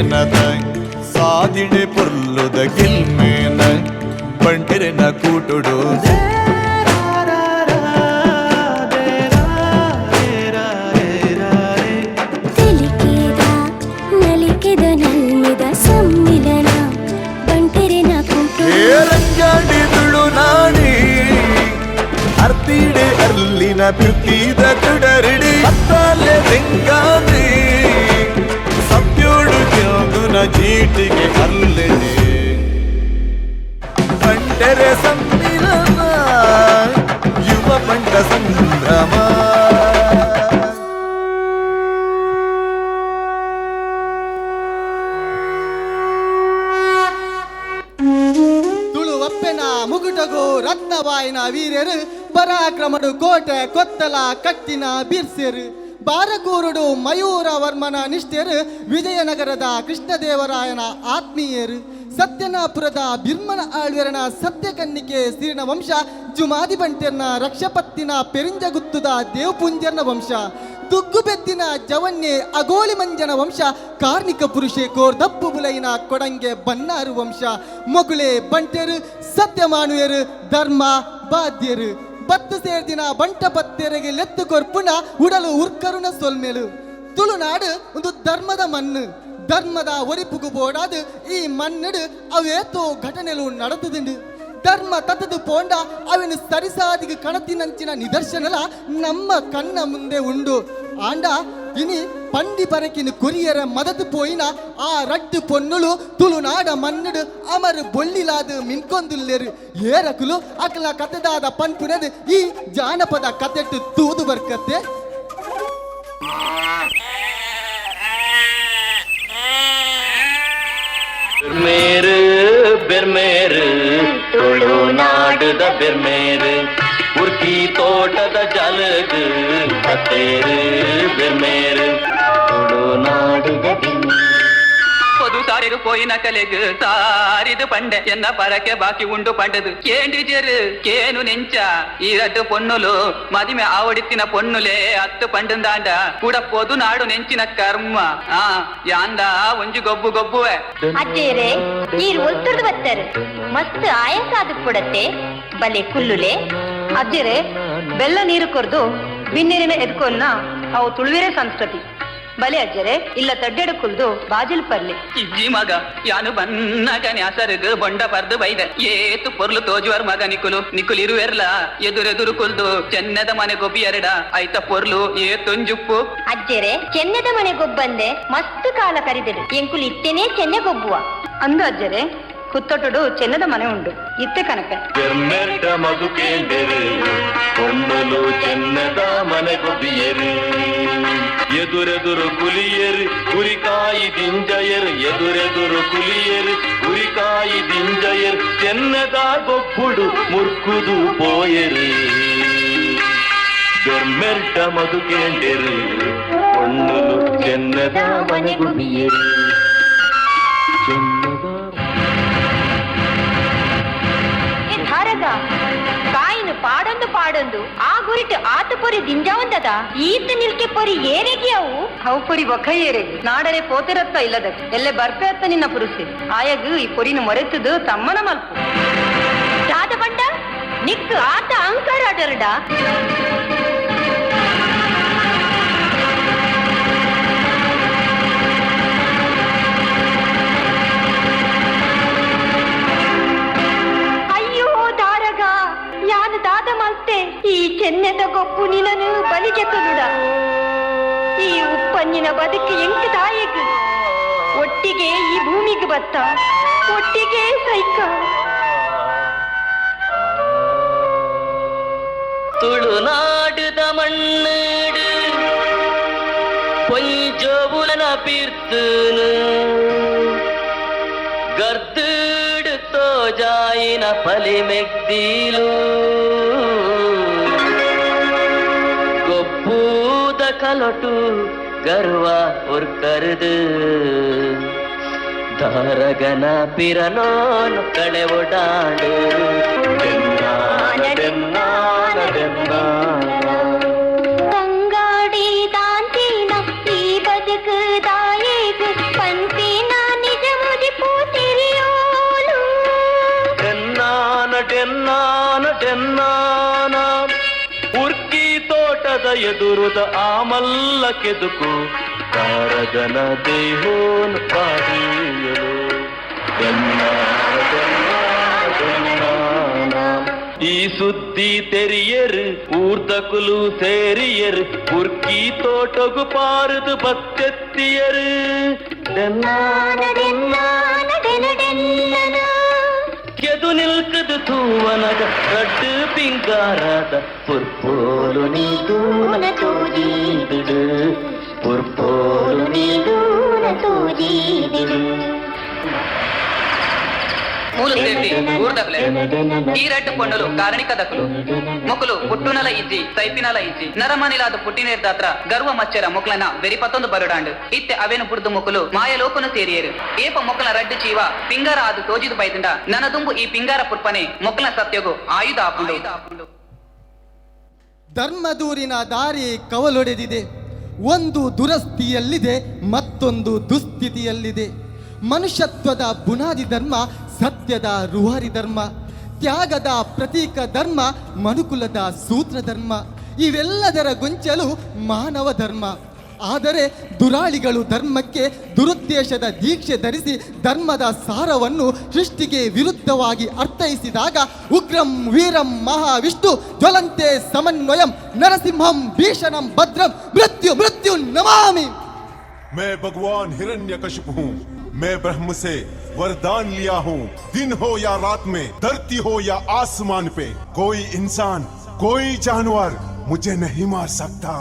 ಸಮ್ಮಿಲನದ ಸಾದಿಡೆ ಪೊರ್ಲುದ ಗೆಲ್ಮೇನ ಬಂಟೆರೆನ ಕೂಟುಡು. ತೆಲಿಕೆದ ನಲಿಕೆದ ನಲ್ಮೆದ ಸಮ್ಮಿಲನ ಬಂಟೆರೆನ ಕೂಟು. ಏ ರಂಜಾಡಿ ತುಳುನಾಡಿ ಅರ್ತಿಡೆ ಅಲ್ಲಿನ ಪಿರ್ತಿದ ತುಡರಿಡಿ ಅತ್ತಾಲೆ ತೆಂಗಾದಿ ಸತ್ಯೋಡು ಗೆಲ್ದುನ ಜೀಟಿಗೆ ಅಲ್ಲೆಡೆ ಬಂಟೆರೆ ಸಮ್ಮಿಲನ ಯುವ ಬಂಟ ಸಂಭ್ರಮ. ತುಳುವಪ್ಪೆನ ಮುಗುಟಗು ರತ್ನವಾಯಿನ ವೀರ್ಯರು, ಪರಾಕ್ರಮಡು ಕೋಟೆ ಕೊತ್ತಲ ಕಟ್ಟಿನ ಬಿರ್ಸೆರು, ಬಾರಕೂರುಡು ಮಯೂರವರ್ಮನ ನಿಷ್ಠೆರು, ವಿಜಯನಗರದ ಕೃಷ್ಣದೇವರಾಯನ ಆತ್ಮೀಯರು, ಸತ್ಯನಾಪುರದ ಬಿರ್ಮನ ಆಳ್ವೆರನ ಸತ್ಯಕನ್ನಿಕೆ ಸಿರಿನ ವಂಶ, ಜುಮಾದಿ ಬಂಟೆರ್ನ ರಕ್ಷಪತ್ತಿನ ಪೆರಿಂಜಗುತ್ತುದ ದೇವಪುಂಜರ್ನ ವಂಶ, ದುಗ್ಗುಬೆದ್ದಿನ ಜವನ್ಯೆ ಅಗೋಳಿ ಮಂಜನ ವಂಶ, ಕಾರ್ಣಿಕ ಪುರುಷೆ ಕೋರ್ದಪ್ಪು ಬುಲೈನ ಕೊಡಂಗೆ ಬನ್ನಾರು ವಂಶ. ಮೊಗುಳೆ ಬಂಟೆರು, ಸತ್ಯಮಾನುಯರು, ಧರ್ಮ ಬಾದ್ಯರು, ಬತ್ತು ಸೇರ್ದಿನ ಬಂಟ ಪತ್ತೆರೆಗೆ ಲೆತ್ತು ಕೊರ್ಪುನ ಉಡಲು ಉರ್ಕರುಣ ಸೊಲ್ಮೆಲು. ತುಳುನಾಡು ಒಂದು ಧರ್ಮದ ಮಣ್ಣು. ಧರ್ಮದ ಒರಿಪುಗು ಬೋಡಾದು ಈ ಮಣ್ಣುಡು ಅವೇತೋ ಘಟನೆಲು ನಡೆದುದುಂಡು. ಧರ್ಮ ತತ್ತದು ಪೋಂಡ ಅವನು ಸರಿಸಾದಿಗೆ ಕಣತಿನಂಚಿನ ನಿದರ್ಶನಲ ನಮ್ಮ ಕಣ್ಣ ಮುಂದೆ ಉಂಡು. ಆಂಡ ಇನಿ ಪಂಡಿ ಬರಕಿನ ಕೊರಿಯರ ಮದತು ಪೋಯಿನ ಆ ರಡ್ಡು ಪೊನ್ನುಲು ತುಳುನಾಡ ಮಣ್ಣುಡು ಅಮರು ಬೊಳ್ಳಿಲಾದ ಮಿನ್ಕೊಂದುಲ್ಲೆರು. ಏರಕುಲು, ಅಕಲ ಕತೆದಾದ ಪನ್ಪುನದು ಈ ಜಾನಪದ ಕತೆಟ್ಟು ತೂದು ಬರ್ಕತ್ತೆ. ಬೆರ್ಮೇರು ಬೆರ್ಮೇರು ತುಳುನಾಡುದ ಬೆರ್ಮೇರು, ಉರ್ಕಿ ತೋಟದ ಜಲಗು ಬತ್ತೇರು ಬೆರ್ಮೇರು ತುಳುನಾಡುದ ಬೆರ್ಮೇರು. ಪೊದು ಸಾರಿರು ಪೋಯಿನ ಕಲೆಗ್ ಸಾರಿದು ಪಂಡೆ, ಎನ್ನ ಪರಕೆ ಬಾಕಿ ಉಂಡು ಪಂಡದು ಕೇಂಡಿಜರು ಕೇನು ನೆಂಚ. ಈ ರಡ್ಡು ಪೊನ್ನುಲು ಮದಿಮೆ ಆವಡಿತ್ತಿನ ಪೊನ್ನುಲೆ ಅತ್ತು ಪಂಡಂದಾಂಡ ಕೂಡ ಪೊದು ನಾಡು ನೆಂಚಿನ ಕರ್ಮ. ಆ ಯಾಂದ ಒಂಜಿ ಗೊಬ್ಬು ಗೊಬ್ಬುವೆ. ಅಜ್ಜೇರೆ, ನೀರು ಒತ್ತುರ್ದು ಬತ್ತಾರೆ, ಮಸ್ತ್ ಆಯಾಸ ಕೊಡತ್ತೆ, ಬಲೆ ಕುಲ್ಲುಲೆ. ಅಜ್ಜೆರೆ, ಬೆಲ್ಲ ನೀರು ಕೊರ್ದು ಬಿನ್ನಿರಿನ ಎದ್ಕೊನ್ನ ಅವು ತುಳುವಿರೆ ಸಂಸ್ಕೃತಿ. ಬಲೆ ಅಜ್ಜರೆ, ಇಲ್ಲ ತಡ್ಡೆಡು ಕುಲ್ದು ಬಾಜಿಲ್ ಪರ್ಲಿ. ಇಜ್ಜಿ ಮಗ, ಯಾನು ಬನ್ನಗ ನ್ಯಾಸರ್ಗ್ ಬೊಂಡ ಪರ್ದು ಬೈದೆ. ಏತು ಪೊರ್ಲು ತೋಜುವರ್ ಮಗ ನಿಕುಲು. ನಿಕುಲು ಇರುವೆರ್ಲ ಎದುರೆದುರು ಕುಲ್ದು ಚೆನ್ನದ ಮನೆ ಗೊಬ್ಬಿ ಎರಡ ಐತ ಪೊರ್ಲು ಏತೊಂಜುಪ್ಪು. ಅಜ್ಜೇರೆ, ಚೆನ್ನದ ಮನೆ ಗೊಬ್ಬಂದೆ ಮಸ್ತ್ ಕಾಲ ಕರಿದೆಡು. ಎಂಕುಲು ಇತ್ತೇನೆ ಚೆನ್ನೆ ಗೊಬ್ಬುವ. ಅಂದು ಅಜ್ಜರೆ, ಕುತ್ತೊಟ್ಟುಡು ಚೆನ್ನದ ಮನೆ ಉಂಡು, ಇತ್ತೆ ಕನಕ. ಬೆರ್ಮೆರ್ಡ ಮಧು ಕೇಂಡೆರು ಪೊಣ್ಣುಲು ಚೆನ್ನದ ಮನೆಗೊಬ್ಬಿಯರು, ಎದುರೆದುರು ಕುಲಿಯರು ಕುರಿಕಾಯಿ ದಿಂಜಯರು, ಎದುರೆದುರು ಕುಲಿಯರು ಕುರಿಕಾಯಿ ದಿಂಜಯರು, ಚೆನ್ನದ ಗೊಬ್ಬುಡು ಮುರ್ಕುದು ಪೋಯರು. ಬೆರ್ಮೆರ್ಡ ಮಧು ಕೇಂಡೆರು ಪೊಣ್ಣುಲು ಚೆನ್ನದ ಮನೆಗೊಬ್ಬಿಯರು, ಚೆನ್ನದ ಏ ಧಾರಗ, ಕಾಯಿನ ಪಾಡೊಂದು ಪಾಡೊಂದು ಆ ಗುರಿಟ್ ಆತ ಪೊರಿ ದಿಂಜಾವಂದದ ಈತ ನಿಲ್ಕೆ ಪೊರಿ ಏರೆಗೆ ಅವು? ಅವು ಪೊರಿ ಒಖ ಏರೆಗ್ ನಾಡರೆ ಪೋತೆರತ್ತ ಇಲ್ಲದ ಎಲ್ಲೆ ಬರ್ಪೆ ಅತ್ತ ನಿನ್ನ ಪುರುಷೆ. ಆಯಗ್ ಈ ಪೊರಿನ ಮೊರೆತದು ತಮ್ಮನ ಮಲ್ಪು. ದಾದ ಬಂಡ ನಿಕ್ ಆತ ಅಂಕಾರ ಅಡರ್ಡ. ಅಯ್ಯೋ ದಾರಗ, ಯಾನು ದಾದ ಮಲ್ತೆ? ಈ ಚೆನ್ನೆದ ಗೊಬ್ಬು ನಿನನು ಬಲಿಗೆ ತುಳುಡ. ಈ ಉಪ್ಪನ್ನಿನ ಬದುಕು ಎಂಕ್ ದಾಯಗ್? ಒಟ್ಟಿಗೆ ಈ ಭೂಮಿಗೆ ಬತ್ತ, ಒಟ್ಟಿಗೆ ಸೈಕ. ತುಳುನಾಡುದ ಮಣ್ಣುಡು ಪೊಂಜೋವುಲನ ಪೀರ್ತುನು ಗರ್ದುಡು ತೋಜಾಯಿನ ಫಲಿಮೆಗ್ದೀಲು, ಗೊಬ್ಬೂದ ಕಲೊಟು ಗರ್ವ ಉರ್ಕರುದು ದಾರಗನ ಪಿರನೋನು ಕಳೆ ಒಡಾಡು. ಬೆನ್ನಾನ ಬೆನ್ನಾನ ಬೆನ್ನಾನ. ತಂಗಾಡಿ ದಾಂತಿನ ಈ ಬದುಕು ದಾಯೇಗು ಪಂತಿನ. ಇಲ್ಲದ ಎದುರುದ ಆಮಲ್ಲ ಕೆದುಕು ತಾರಗನ ದೇಹೋನ್ ಪಾಡಿಯಲು ಈ ಸುದ್ದಿ ತೆರಿಯರು ಊರ್ದಕುಲು ಸೇರಿಯರು ಪುರ್ಕಿ ತೋಟಗು ಪಾರದು ಬತ್ತೆತ್ತಿಯರು. ಕೆದು ನಿಲ್ಕದು ತೂವನಗ ರಡ್ಡು ಪಿಂಗಾರದ ಪುರ್ಪೋಲು ನೀ ತೂನ ತೂಜೀದಿಡು, ಪುರ್ಪೋಲು ನೀ ತೂನ ತೂಜೀದಿಡು. ಮೂಲು ಸೇರ್ದಿ ಊರ್ದಕುಲೆ ಈ ರಡ್ಡು ಪೊಣ್ಣುಲು ಕಾರಣಿಕ ದಕುಲು. ಮೊಕುಲು ಪುಟ್ಟುನಲ ಇಜ್ಜಿ, ಸೈಪಿನಲ ಇಜ್ಜಿ. ನರಮನಿಲಾದ ಪುಟ್ಟಿನೇರ್ದಾತ್ರ ಗರ್ವ ಮಚ್ಚರ ಮೊಕ್ಲನ ಬೆರಿಪತ್ತೊಂದು ಬರುಡಾಂಡು. ಇತ್ತೆ ಅವೇನು ಪುಡ್ದು ಮೊಕುಲು ಮಾಯಲೋಕನು ಸೇರಿಯರು. ಏಪ ಮೊಕ್ಕಲ ರಡ್ಡು ಚೀವ ಪಿಂಗಾರ ಆದು ತೋಜಿದು ಬೈದುಂಡ ನನದುಂಬು ಈ ಪಿಂಗಾರ ಪುರ್ಪನೆ ಮೊಕ್ಕಲ ಸತ್ಯಗು ಆಯುಧ ಆಪುಂಡು. ಧರ್ಮದೂರಿನ ದಾರಿ ಕವಲೊಡೆದಿದೆ. ಒಂದು ದುರಸ್ತಿಯಲ್ಲಿದೆ, ಮತ್ತೊಂದು ದುಸ್ಥಿತಿಯಲ್ಲಿದೆ. ಮನುಷ್ಯತ್ವದ ಬುನಾದಿ ಧರ್ಮ, ಸತ್ಯದ ರೂವಾರಿ ಧರ್ಮ, ತ್ಯಾಗದ ಪ್ರತೀಕ ಧರ್ಮ, ಮನುಕುಲದ ಸೂತ್ರ ಧರ್ಮ, ಇವೆಲ್ಲದರ ಗೊಂಚಲು ಮಾನವ ಧರ್ಮ. ಆದರೆ ದುರಾಳಿಗಳು ಧರ್ಮಕ್ಕೆ ದುರುದ್ದೇಶದ ದೀಕ್ಷೆ ಧರಿಸಿ ಧರ್ಮದ ಸಾರವನ್ನು ಸೃಷ್ಟಿಗೆ ವಿರುದ್ಧವಾಗಿ ಅರ್ಥೈಸಿದಾಗ ಉಗ್ರಂ ವೀರಂ ಮಹಾವಿಷ್ಣು ಜ್ವಲಂತೆ ಸಮನ್ವಯಂ ನರಸಿಂಹಂ ಭೀಷಣಂ ಭದ್ರಂ ಮೃತ್ಯು ಮೃತ್ಯು ನಮಾಮಿ. मैं भगवान हिरण्यकशिप हूँ। मैं ब्रह्म से वरदान लिया हूँ। दिन हो या रात में, धरती हो या आसमान पे, कोई इंसान, कोई जानवर मुझे नहीं मार सकता।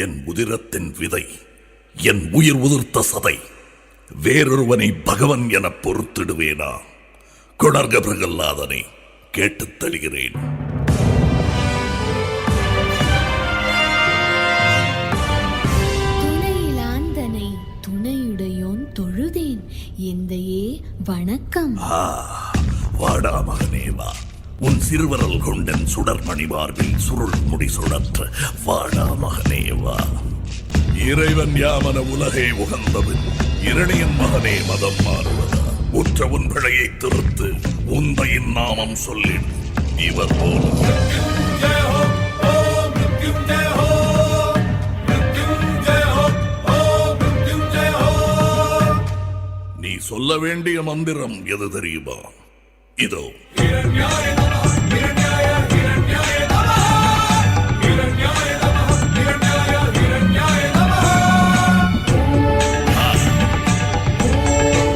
என் உதிரத்தின் விதை, என் உயிர் உதிர்த்த சதை, வேறொருவனை பகவன் எனப் பொறுத்திடுவேனா? கொணர்க பிரகல்லாதனை, கேட்டுத் தருகிறேன். துணையிலாந்தனை துணையுடையோன் தொழுதேன் எந்தையே வணக்கம். வாடா மகனே வா. உன் சிறுவரல் கொண்டன் சுடர்மணி மார்பில் சுருள் முடி சுழற்ற வாடா மகனே வா. இறைவன் யாமன உலகே உகந்தது. இரணியன் மகனே, மதம் மாறுவதா? உற்ற உன் பிழையை திருத்து உந்தையின் நாமம் சொல்லின் இவர் போலும். நீ சொல்ல வேண்டிய மந்திரம் எது தெரியுமா? இதோ.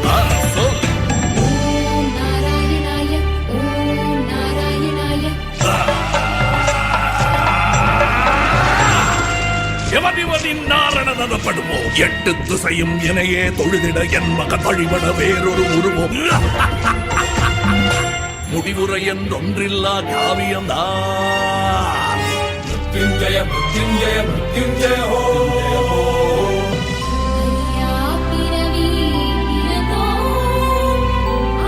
ஆ, சொல். ஓம் நாராயணாய, ஓம் நாராயணாய. எவன் இவனின் நாரணனப்படுவோம்? எட்டு திசையும் இணையே தொழுதிட என் மக தழிவட வேறொரு உருவம் முடிவுரை என்றொன்றில்லா காவியம்தான். ಮೃತ್ಯುಂಜಯ ಮೃತ್ಯುಂಜಯ ಮೃತ್ಯುಂಜಯ ಹೋ. பிறவி பிறந்தோம்,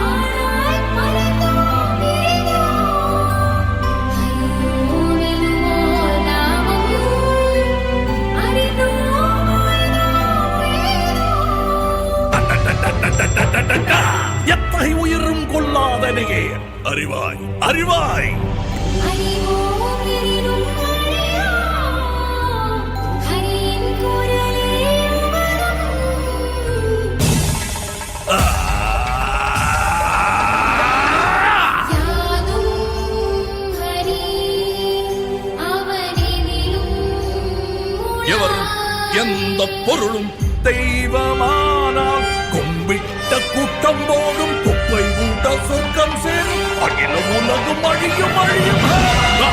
ஆனால் மறந்தோம் பிரிந்தோம். ஹரியோம் எனுமோ நாமம் அறிந்தோம் ஆழ்ந்தோம் உயர்ந்தோம். எத்தகை உயிரும் கொல்லாதனையே அறிவாய் அறிவாய். அறிவோம் எனினும் அறியோம், ஹரியின் குரலே அமரம். யாதும் ஹரி அவனிதிலும் எவரும் எந்த பொருளும் தெய்வமானால் கும்பிட்ட கூட்டம் போடும் குப்பை ஊட்ட சொர்க்கம் சேரும் அகில உலகும் அழியும் அழியும். வா,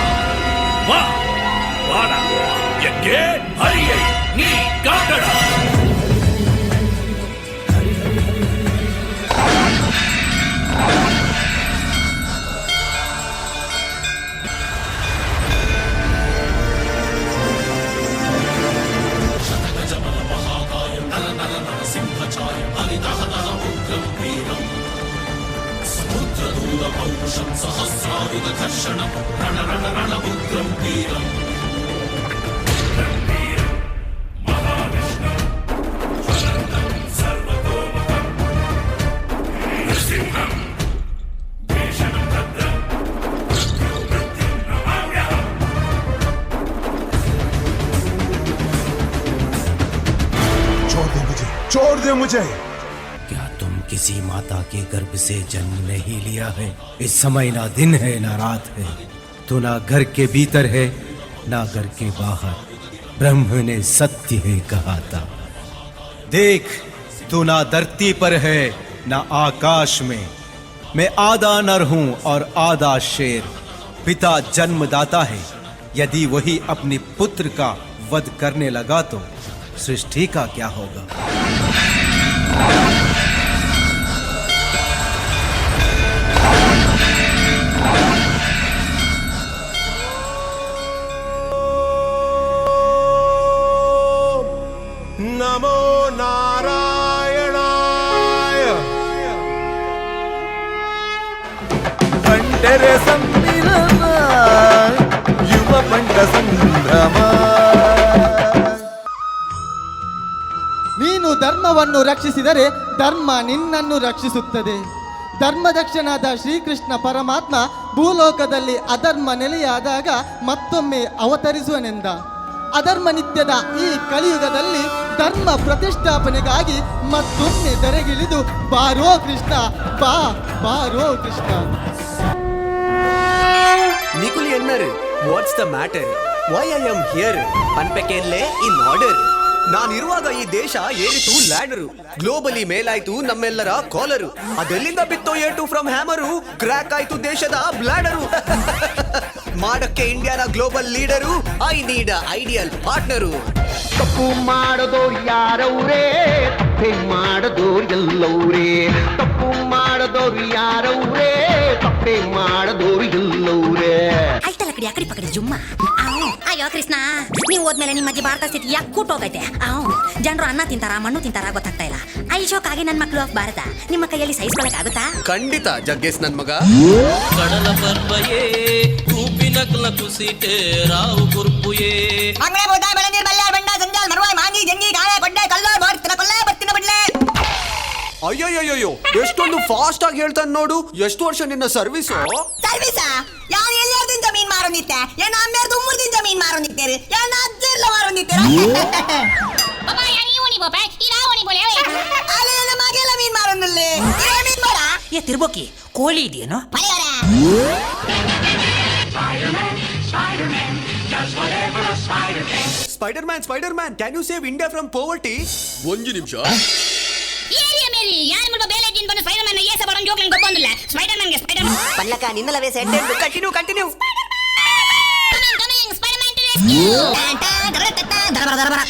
வா வாடா, எங்கே ஹரியை நீ காட்டடா. छोड़ दे मुझे, छोड़ दे मुझे। क्या तुम किसी माता के गर्भ से जन्म नहीं लिया है? इस समय ना दिन है ना रात है, तो ना घर के भीतर है ना घर के बाहर। ब्रह्म ने सत्य है कहा था। देख, तू ना धरती पर है ना आकाश में। मैं आधा नर हूं और आधा शेर। पिता जन्मदाता है, यदि वही अपने पुत्र का वध करने लगा तो सृष्टि का क्या होगा? ನಮೋ ನಾರಾಯಣಾಯ. ಬಂಟರ ಸಮ್ಮಿಲನ ಯುವ ಬಂಟ ಸಂಭ್ರಮ. ನೀನು ಧರ್ಮವನ್ನು ರಕ್ಷಿಸಿದರೆ ಧರ್ಮ ನಿನ್ನನ್ನು ರಕ್ಷಿಸುತ್ತದೆ. ಧರ್ಮದಕ್ಷನಾದ ಶ್ರೀಕೃಷ್ಣ ಪರಮಾತ್ಮ ಭೂಲೋಕದಲ್ಲಿ ಅಧರ್ಮ ನೆಲೆಯಾದಾಗ ಮತ್ತೊಮ್ಮೆ ಅವತರಿಸುವನೆಂದ. ಅಧರ್ಮ ನಿತ್ಯದ ಈ ಕಲಿಯುಗದಲ್ಲಿ ಧರ್ಮ ಪ್ರತಿಷ್ಠಾಪನೆಗಾಗಿ ಮತ್ತೊಮ್ಮೆ ಧರೆಗಿಳಿದು ಬಾರೋ ಕೃಷ್ಣ, ಬಾ ಬಾರೋ Krishna. ನಿಕುಲ್ ಎನ್ನರು, what's the matter, why I am here? ಪನ್ಪೆಕೆನ್ಲೆ in order. ನಾನಿರುವಾಗ ಈ ದೇಶ ಏರಿತು ಲ್ಯಾಡರು, ಗ್ಲೋಬಲಿ ಮೇಲಾಯ್ತು ನಮ್ಮೆಲ್ಲರ ಕಾಲರು. ಅದೆಲ್ಲಿಂದ ಬಿತ್ತೋ ಏಟು ಫ್ರಮ್ ಹ್ಯಾಮರು, ಕ್ರ್ಯಾಕ್ ಆಯ್ತು ದೇಶದ ಬ್ಲಾಡರು. ಮಾಡಕ್ಕೆ ಇಂಡಿಯಾನ global leader, I need ideal partner. ತಪ್ಪು ಮಾಡದೋರ್ ಯಾರವ್ರೇ? ತಪ್ಪೇ ಮಾಡದೋರ್ ಎಲ್ಲವ್ರೇ. ತಪ್ಪು ಮಾಡದೋರ್ ಯಾರವ್ರೇ? ತಪ್ಪೇ ಮಾಡದೋರ್ ಎಲ್ಲವ್ರೇ. ಐತಲ್ಲ ಕಡಿ ಅಕಡಿ ಪಕಡಿ ಜುಮ್ಮ. ಅಯ್ಯೋ ಕೃಷ್ಣ, ನೀವು ಹೋದ್ಮೇಲೆ ನಿಮ್ಮ ಅಜ್ಜಿ ಭಾರತ ಸ್ಥಿತಿ ಯಾಕೆ ಕೂಟೋಗೈತೆ. ಜನರು ಅನ್ನ ತಿಂತಾರ ಮಣ್ಣು ತಿಂತಾರ ಗೊತ್ತಾಗ್ತಾ ಇಲ್ಲ. ಐಶೋಕಾಗಿ ನನ್ನ ಮಕ್ಕಳು ಆಫ್ ಭಾರತ ನಿಮ್ಮ ಕೈಯಲ್ಲಿ ಸಹಿಸ್ಕೊಳಕ್ ಆಗುತ್ತಾ? ಖಂಡಿತ ಜಗ್ಗೇಶ್ ನನ್ ಮಗ. ಕಡಲ ಪರ್ವಯೇ ಕೂಪಿನಕ್ಲ ಕುಸಿಟೆ ರಾವು ಕುರ್ಪುಯೇ. ಅಯ್ಯೋಯ್ಯೋಯ್ಯೋ, ಎಷ್ಟೊಂದು ಫಾಸ್ಟ್ ಆಗಿ ಹೇಳ್ತಾನೆ ನೋಡು. ಎಷ್ಟು ವರ್ಷ ನಿನ್ನ ಸರ್ವಿಸು? ಸರ್ವಿಸಾ? ಯಾವ ಎಲ್ಲಿಯಾದ್ರಿಂದ ಮೀನ್ ಮಾರೋನಿತ್ತೆ? ಏನ ಅಮ್ಮೇರ್ದು ಉಮ್ಮರ್ದಿಂದ ಮೀನ್ ಮಾರೋನಿತ್ತೇರಿ? ಏನ ಅಜ್ಜೆಲ್ಲ ಮಾರೋನಿತ್ತೇರ? ಮಗೆಲ್ಲ ಮೀನ್ ಮಾರೋನಲ್ಲಿ ಮೀನ್ ಮಾರ. ಏ ತಿರ್ಬೋಕಿ ಕೋಳಿ ಇದೆಯೇನೋ? Spider Man, Spider Man, can you save India from poverty? ಒಂದು ನಿಮಿಷ. ಪಲ್ಲಕ ನಿನ್ನಲವೇ ಸೆಂಟೆಂಟ್. Continue continue. ದರಬರ ದರಬರ.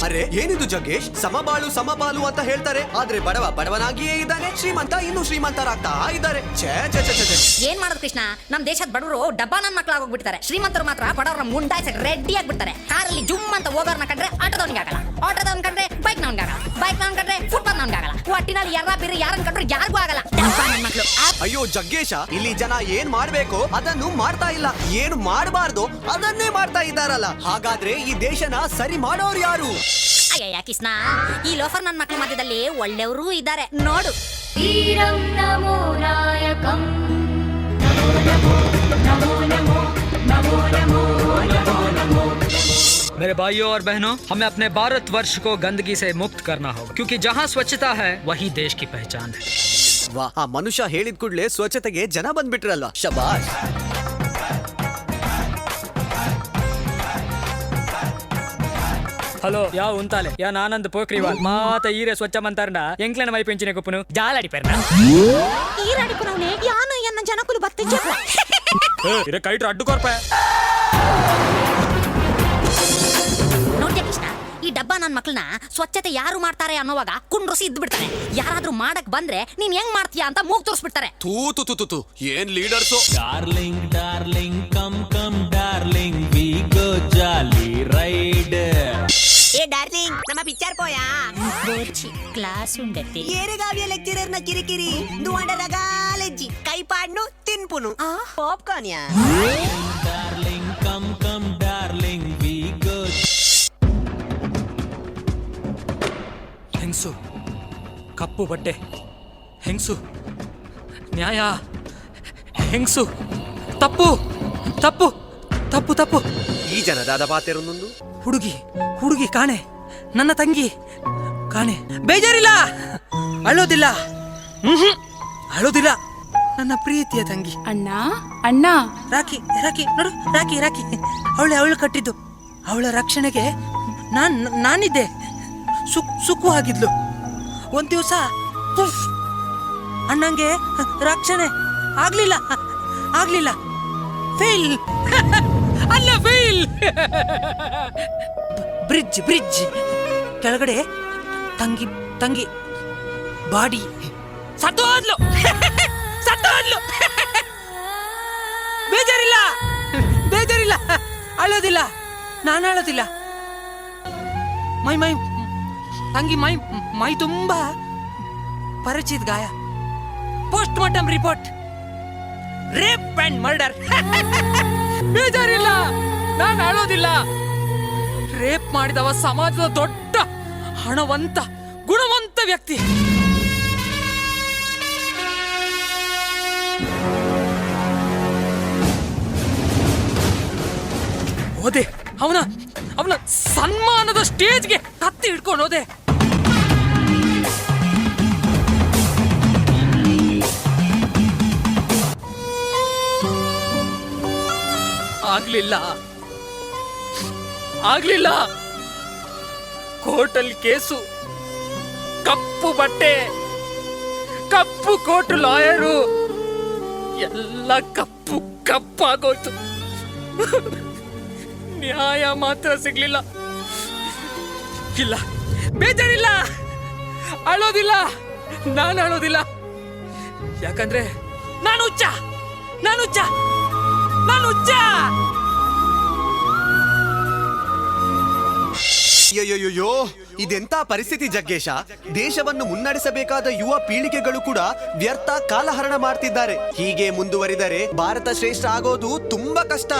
ಅರೆ ಏನಿದು ಜಗ್ಗೇಶ್, ಸಮಬಾಳು ಸಮಪಾಲು ಅಂತ ಹೇಳ್ತಾರೆ, ಆದ್ರೆ ಬಡವ ಬಡವನಾಗಿಯೇ ಇದ್ದಾನೆ, ಶ್ರೀಮಂತ ಇನ್ನೂ ಶ್ರೀಮಂತರಾಗ್ತಾ ಇದ್ದಾರೆ. ಛೇ ಛೇ ಛೇ ಛೇ. ಏನ್ ಮಾಡೋದು ಕೃಷ್ಣ, ನಮ್ ದೇಶದ ಬಡವರು ಡಬ್ಬಾ ನನ್ ಮಕ್ಳಾಗೋಗ್ಬಿಡ್ತಾರೆ, ಶ್ರೀಮಂತರು ಮಾತ್ರ ಬಡವರ ಮುಂಡಾಯ್ಸಕ್ ರೆಡಿ ಆಗ್ಬಿಡ್ತಾರೆ. ಕಾರಲ್ಲಿ ಜುಮ್ ಅಂತ ಹೋಗೋರ್ನ ಕಂಡ್ರೆ ಆಟೋದವನಿಗೆ ಆಗಲ್ಲ, ಆಟೋದವನ್ ಕಂಡ್ರೆ ಬೈಕ್ ನವನ್ಗಾಗಲ್ಲ, ಬೈಕ್ ನವನ್ ಕಂಡ್ರೆ ಫುಟ್ಬಾಲ್ ನವನ್ಗಾಗಲ್ಲ, ಒಟ್ಟಿನಲ್ಲಿ ಯಾರ ಬಿರಿ ಯಾರನ್ ಕಂಡ್ರೆ ಯಾರಿಗೂ ಆಗಲ್ಲ. ಡಬ್ಬಾ ನನ್ ಮಕ್ಳು. ಅಯ್ಯೋ ಜಗ್ಗೇಶ, ಇಲ್ಲಿ ಜನ ಏನ್ ಮಾಡ್ಬೇಕು ಅದನ್ನು ಮಾಡ್ತಾ ಇಲ್ಲ, ಏನು ಮಾಡಬಾರ್ದು ಅದನ್ನೇ ಮಾಡ್ತಾ ಇದ್ದಾರಲ್ಲ. ಹಾಗಾದ್ರೆ ಈ ದೇಶನ ಸರಿ ಮಾಡೋರು ಯಾರು? ಅಯ್ಯಯ್ಯ ಕೃಷ್ಣ, ಈ ಲೋಫರ್ ನನ್ನ ಮಕ್ಳ ಮಧ್ಯದಲ್ಲಿ ಒಳ್ಳೆಯವರು ಇದ್ದಾರೆ ನೋಡು. ವೀರಂ ನಮೋ ನಾಯಕಂ ನಮೋ ನಮೋ ನಮೋ ನಮೋ ನಮೋ ನಮೋ ನಮೋ. मेरे भाइयों और बहनों, हमें अपने भारत वर्ष को गंदगी से मुक्त करना होगा, क्योंकि जहाँ स्वच्छता है वही देश की पहचान है. ವಾ, ಆ ಮನುಷ್ಯ ಹೇಳಿದ ಕೂಡಲೇ ಸ್ವಚ್ಛತೆಗೆ ಜನ ಬಂದ್ಬಿಟ್ರಲ್ವಾ, ಶಬಾಷ್. ಹಲೋ ಯಾವ ಉಂತಾಲೆ ಯಾನ್ ಆನಂದ್ ಪೋಖ್ರಿವಾಲ್ ಮಾತ ಈರೆ ಸ್ವಚ್ಛ ಮಂತಾರಂಡ ಎಂಕ್ಲೆನ ಮೈ ಪೆಂಚಿನ ಕುಪ್ಪನು ಜಾಲಾಡಿ ಪೆರ್ನ ಈರಾಡಿಪುನವ್ನೆ ಯಾನು ಎನ್ನ ಜನಕುಲು ಬತ್ತಿಜ್ಜ. ಇರೆ ಕೈಟ್ರ ಅಡ್ಡು ಕೊರ್ಪ. ನೋಡ್ಯಾ ಕೃಷ್ಣ, ಈ ಡಬ್ಬಾ ನನ್ನ ಮಕ್ಳನ್ನ ಸ್ವಚ್ಛತೆ ಯಾರು ಮಾಡ್ತಾರೆ ಅನ್ನೋವಾಗ ಕುಂಡ್ರಸಿ ಇದ್ದು ಬಿಡ್ತಾರೆ. ಯಾರಾದ್ರೂ ಮಾಡಕ್ ಬಂದ್ರೆ ನೀನ್ ಹೆಂಗ್ ಮಾಡ್ತೀಯಾ ಅಂತ ಮೂಗ್ ತೋರಿಸ್ಬಿಡ್ತಾರೆ. ತೂ ತು ತು ತು, ಏನ್ leaders. Darling darling come come darling we go jolly ride. ಏ ಡಾರ್ಲಿಂಗ್, ನಮ್ಮ ಪಿಕ್ಚರ್ ಪೋಯಾ? ಕ್ಲಾಸ್ ಉಂಡತಿ ಏರೆಗಾವಿಯ ಲೆಕ್ಚರರ್ನ ಕಿರಿಕಿರಿ ದುವಾಂಡ ರಗಾಲೆಜ್ಜಿ ಕೈಪಾಡ್ನು ತಿನ್ಪುನು ಪಾಪ್ಕಾರ್ನ್ ಯಾ. Darling come come darling we go. ಹೆಂಗಸು ಕಪ್ಪು ಬಟ್ಟೆ, ಹೆಂಗಸು ನ್ಯಾಯ, ಹೆಂಗಸು ತಪ್ಪು ತಪ್ಪು ತಪ್ಪು ತಪ್ಪು. ಈ ಜನದಾದ ಪಾತೆರೊಂದೊಂದು ಹುಡುಗಿ ಹುಡುಗಿ ಕಾಣೆ, ನನ್ನ ತಂಗಿ ಕಾಣೆ. ಬೇಜಾರಿಲ್ಲ, ಅಳೋದಿಲ್ಲ, ಹ್ಮ್ ಅಳೋದಿಲ್ಲ, ನನ್ನ ಪ್ರೀತಿಯ ತಂಗಿ. ಅಣ್ಣ ಅಣ್ಣ, ರಾಖಿ ರಾಖಿ ನೋಡು, ರಾಖಿ ರಾಖಿ, ಅವಳೆ ಅವಳು ಕಟ್ಟಿದ್ದು. ಅವಳ ರಕ್ಷಣೆಗೆ ನಾನಿದ್ದೆ. ಸುಖವಾಗಿದ್ಲು. ಒಂದ್ ದಿವಸ ಅಣ್ಣಂಗೆ ರಕ್ಷಣೆ ಆಗ್ಲಿಲ್ಲ, ಆಗ್ಲಿಲ್ಲ, ಫೇಲ್ ಅಲ್ಲ ಫೇಲ್. ಬ್ರಿಡ್ಜ್ ಬ್ರಿಡ್ಜ್ ಕೆಳಗಡೆ ತಂಗಿ ತಂಗಿ ಬಾಡಿ ಸತ್ತೋದ್ಲು, ಸತ್ತೋದ್ಲು. ಬೇಜಾರಿಲ್ಲ ಬೇಜಾರಿಲ್ಲ, ಅಳೋದಿಲ್ಲ, ನಾನು ಅಳೋದಿಲ್ಲ. ಮೈ ಮೈ ತಂಗಿ ಮೈ ಮೈ ತುಂಬ ಪರಿಚಿತ ಗಾಯ. Post mortem report, rape and murder. ಬೇಜಾರಿಲ್ಲ, ನಾನು ಅಳೋದಿಲ್ಲ. ರೇಪ್ ಮಾಡಿದವ ಸಮಾಜದ ದೊಡ್ಡ ಹಣವಂತ ಗುಣವಂತ ವ್ಯಕ್ತಿ. ಹೋದೆ ಅವನ ಅವನ ಸನ್ಮಾನದ ಸ್ಟೇಜ್ಗೆ ಕತ್ತಿ ಹಿಡ್ಕೊಂಡು ಹೋದೆ. ಆಗ್ಲಿಲ್ಲ ಆಗ್ಲಿಲ್ಲ. ಕೋರ್ಟಲ್ಲಿ ಕೇಸು, ಕಪ್ಪು ಬಟ್ಟೆ, ಕಪ್ಪು ಕೋಟು ಲಾಯರು, ಎಲ್ಲ ಕಪ್ಪು ಕಪ್ಪಾಗೋಯ್ತು. ನ್ಯಾಯ ಮಾತ್ರ ಸಿಗ್ಲಿಲ್ಲ. ಇಲ್ಲ, ಬೇಜಾರಿಲ್ಲ, ಅಳೋದಿಲ್ಲ, ನಾನು ಅಳೋದಿಲ್ಲ. ಯಾಕಂದ್ರೆ ನಾನು ಹುಚ್ಚ, ನಾನು ಹುಚ್ಚ, ನಾನು ಹುಚ್ಚ. ಅಯ್ಯಯ್ಯೋ, ಇದೆಂತ ಪರಿಸ್ಥಿತಿ ಜಗ್ಗೇಶ. ದೇಶವನ್ನು ಮುನ್ನಡೆಸಬೇಕಾದ ಯುವ ಪೀಳಿಗೆಗಳು ಕೂಡ ವ್ಯರ್ಥ ಕಾಲಹರಣ ಮಾಡ್ತಿದ್ದಾರೆ. ಹೀಗೆ ಮುಂದುವರಿದರೆ ಭಾರತ ಶ್ರೇಷ್ಠ ಆಗೋದು ತುಂಬಾ ಕಷ್ಟ.